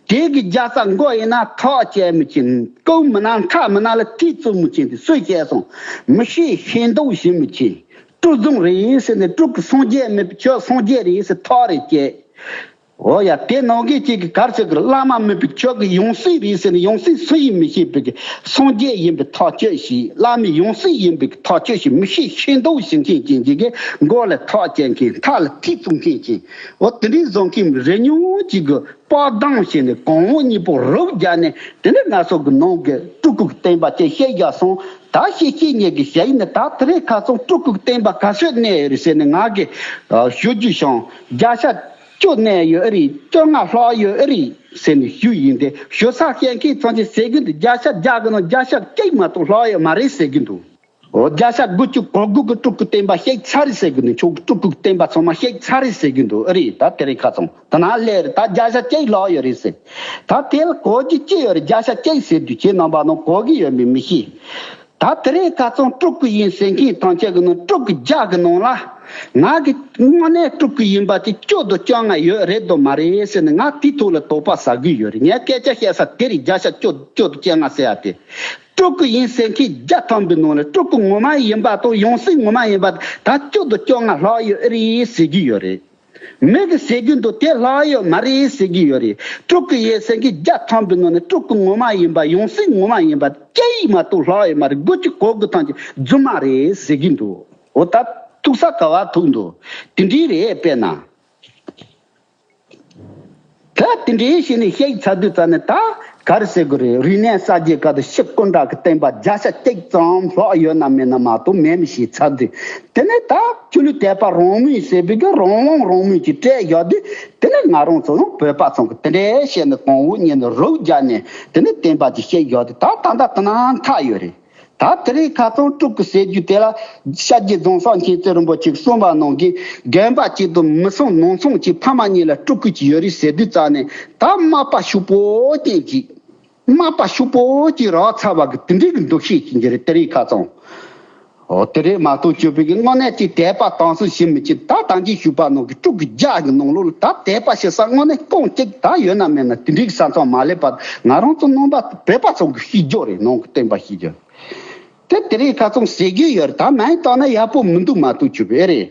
དེ་གི་རྒྱལ་ས་མགོ་ཡིན་ན་ཐག་བཅད་མི་ཆེ། རྐུབ་མི་ན་ཁ་མི་ན་ལ་ཐིག་བཙུགས་མི་ཆེ། དེ་སུས་བཤད་སོང་། མི་ཤེས་ཤེས་མདོག་བྱེད་མི་ཆེ། སྤྲུལ་རྫུན་རེད་ཟེར་ནས་སྤྲུལ་སྐུ་སངས་རྒྱས་མེད་པའི་ཆོས་སངས་རྒྱས་རེད་ཟེར་ཐག་རེ་བཅད། འོ་ཡ། དེ་ནང་གི་གཅིག་གི་གར་ཟེར་གི་བླ་མ་མེད་པའི་ཆོས་ཀྱི་ཡང་སྲིད་རེད་ཟེར་ནས། ཡང་སྲིད་སུ་ཡིན་མི་ཤེས་པའི་གི་སངས་རྒྱས་ཡིན་པའི་ཐག་གཅོད་བྱས། བླ་མའི་ཡང་སྲིད་ཡིན་པའི་གི་ཐག་གཅོད་བྱས། མི་ཤེས་ཤེས་མདོག་བྱེད་མཁན་ཅན་གཅིག་གི། མགོ་ལ་ཐག་བཅད་མཁན། མཐའ་ལ་ཐིག་བཙུགས་མཁན་ཅན། འོ་དེ་འདྲའི་བཟོ་མཁན་རེ་ཉུང་གཅིག་གི་པགས་སྡོམ་བྱས་ནས་གོང་འོག་གཉིས་པོ་རུབ་རྒྱག་ནས། དེ་ནས་ང་ཚོ་གི་ནང་གི་སྤྲུལ་སྐུ་གི་བསྟན་པ་ཅིག་བཤད་རྒྱག་སོང་། ད་བཤད་བཤད་མཁན་གི་ཞལ་ནས། ད་དེ་རིང་ཁ་སང་སྤྲུལ་སྐུ་གི་བསྟན་པ་ག་ཚོད་གནས་ཡོད་རེད་ཟེར་ནས་ང་གི་ཞུ་རྒྱུ་བྱུང་། བརྒྱ་ཆ་བཅུ་གནས་ཡོད་ཨེ་རེད། བཅོ་ལྔ་ལྷག་ཡོད་ཨེ་རེད་ཟེར་ནས་ཞུས་ཡིན་ཏེ། ཞུ་ས་བཤད་མཁན་ཚང་ཆེ་ཟེར་གི་འདུག། བརྒྱ་ཆ་བརྒྱ་གི་ནང་བརྒྱ་ཆ་གཅིག་མ་གཏོགས་ལྷག་ཡོད་མ་རེད་ཟེར་གི་འདུག། འོ་བརྒྱ་ཆ་དགུ་བཅུ་གོ་དགུ་གི་སྤྲུལ་སྐུ་བསྟན་པ་བཤད་ཚར་རེད་ཟེར་གི་འདུག། ཁྱོད་ཀྱི་སྤྲུལ་སྐུ་བསྟན་པ་ཚང་མ་བཤད་ཚར་རེད་ཟེར་གི་འདུག། ཨེ་རེད། ད་དེ་རིང་ཁ་སང་ད་ནང་སླེབས་རེད། ད་བརྒྱ་ཆ་གཅིག་ལྷག་ཡོད་རེད་ཟེར། ད་དེ་ལ་གོ་རྒྱུ་ཅི་ཡོད་རེད། བརྒྱ་ཆ་གཅིག་ཟེར་དུས་ཁྱེད་རྣམ་པ་ནང་གོ་གི་ཡོད་མེད་མི་ཤེས། ད་དེ་རིང་ཁ་སང་སྤྲུལ་སྐུ་ཡིན་ཟེར་མཁན་ཐམས་ཅད་ཀྱི་ནང་། སྤྲུལ་སྐུ་བརྒྱ་གི་ནང་ལ་ང་གི་དངོས་གནས་སྤྲུལ་སྐུ་ཡིན་པ་དེ་བཅུ་དང་བཅོ་ལྔ་ཡོད་རེད་དོ་མ་རེད་ཟེར་ནས་ང་དེའི་ཐོག་ལ་དོགས་པ་ཟ་གི་ཡོད་རེད། ངས་སྐད་ཆ་བཤད་ས་དེ་རེད། བརྒྱ་ཆ་བཅུ་བཅུ་དང་བཅོ་ལྔ་ཟེར་ཡ་དེ། སྤྲུལ་སྐུ་ཡིན་ཟེར་མཁན་བརྒྱ་ཐམ་པའི་ནང་ལ་སྤྲུལ་སྐུ་ངོ་མ་ཡིན་པ་དང་ཡང་སྲིད་ངོ་མ་ཡིན་པ་ད་བཅུ་དང་བཅོ་ལྔ་ལྷག་ཡོད་ཨེ་རེད་ཟེར་གྱི་ཡོད་རེད། མི་གི་ཟེར་གྱི་འདུག། དེ་ལྷག་ཡོད་མ་རེད་ཟེར་གྱི་ཡོད་རེད། སྤྲུལ་སྐུ་ཡིན་ཟེར་མཁན་བརྒྱ་ཐམ་པའི་ནང་ནས་སྤྲུལ་སྐུ་ངོ་མ་ཡིན་པ་ཡང་སྲིད་ངོ་མ་ཡིན་པ་གཅིག་མ་གཏོགས་ལྷག་ཡོད་མ་རེད། དགུ་བཅུ་གོ་དགུ་ཐམས་ཅད་རྫུན་མ་རེད་ཟེར་གྱི་འདུག། འོ་ད་ཐུག་ས་ག་བ་ཐུག་འདུག། དེ་འདྲའི་རེད། དཔེར་ན། ད་དེ་འདྲའི་བྱས་ནས་བཤད་ཚར་དུས་ཙ་ནས། ད་ག་རེ་ཟེར་དགོས་རེད། རིག་གནས་གསར་བརྗེའི་སྐབས་དུ་ཕྱི་སྐུ་འདྲ་གི་བསྟན་པ་བརྒྱ་ཆ་གཅིག་ཙམ་ལྷག་ཡོད་ན་མེད་ན་མ་གཏོགས་མེད་མི་ཤེས་ཚར་དུས། དེ་ནས་ད་ཆོས་ལུགས་དད་པ་རང་མོས་ཟེར་བའི་གི་རང་དབང་རང་མོས་ཀྱི་སྤྲད་བཞག་དུས། དེ་ནས་ང་རང་ཚོ་ཡང་བོད་པ་ཚང་གི་དེ་འདྲའི་བཤད་ནས་གོང་འོག་གཉིས་ནས་རུབ་རྒྱག་ནས། དེ་ནས་བསྟན་པ་ཅིག་བཤད་བཞག་དུས། ད་ད་ལྟ་དེ་ན་མཐའ་ཡོད་རེད། ད་དེ་རིང་ཁ་སང་སྤྲུལ་སྐུ་ཟེར་རྒྱུ་དེ་ལ་ཤཱཀྱའི་རྫོང་གསར་མཁྱེན་བརྩེ་རིན་པོ་ཆེས་གསུངས་པ་ནང་གི། རྒན་པ་གཅིག་དང་མི་ཚང་ནང་ཚང་གཅིག་ཕ་མ་གཉིས་ལ་སྤྲུལ་སྐུ་གཅིག་ཡོད་རེད་ཟེར་དུས་ཙ་ནས། ད་མ་པ་ཕྱུག་པོ་ཅན་གཅིག། མ་པ་ཕྱུག་པོ་གཅིག་རག་ཚར་བ་གི་དེ་འདྲའི་གི་འདུ་ཤེས་ཅིག་གི་རེད། དེ་རིང་ཁ་སང་། འོ་དེ་རེད་མ་གཏོགས་ཆོས་པའི་གི་དངོས་གནས་ཀྱི་དད་པ་དམ་སྲུང་བྱེད་མི་ཅིག། ད་ད་གིན་ཞུས་པ་ནང་གི་སྤྲུལ་སྐུ་བརྒྱ་གི་ནང་ལོགས་ལ་ད་དད་པ་བྱེད་ས་དངོས་གནས་རྐང་གཅིག་ད་ཡོད་ན་མེད་ན་དེ་འདྲའི་གི་ས་མཚམས་མ་སླེབས་པ་ང་རང་ཚོ་ནང་པ་བོད་པ་ཚོ་གི་ཤེས་རྒྱུ་རེད། ནང་གི་བསྟན་པ་ཤེས་རྒྱུ། དེ་དེ་རིང་ཁ་སང་ཟེར་རྒྱུ་ཡོད་རེད། ད་མིང་བཏགས་ན་ཡག་པོ་མི་འདུག་མ་གཏོགས་ཆོས་པའི་རེད།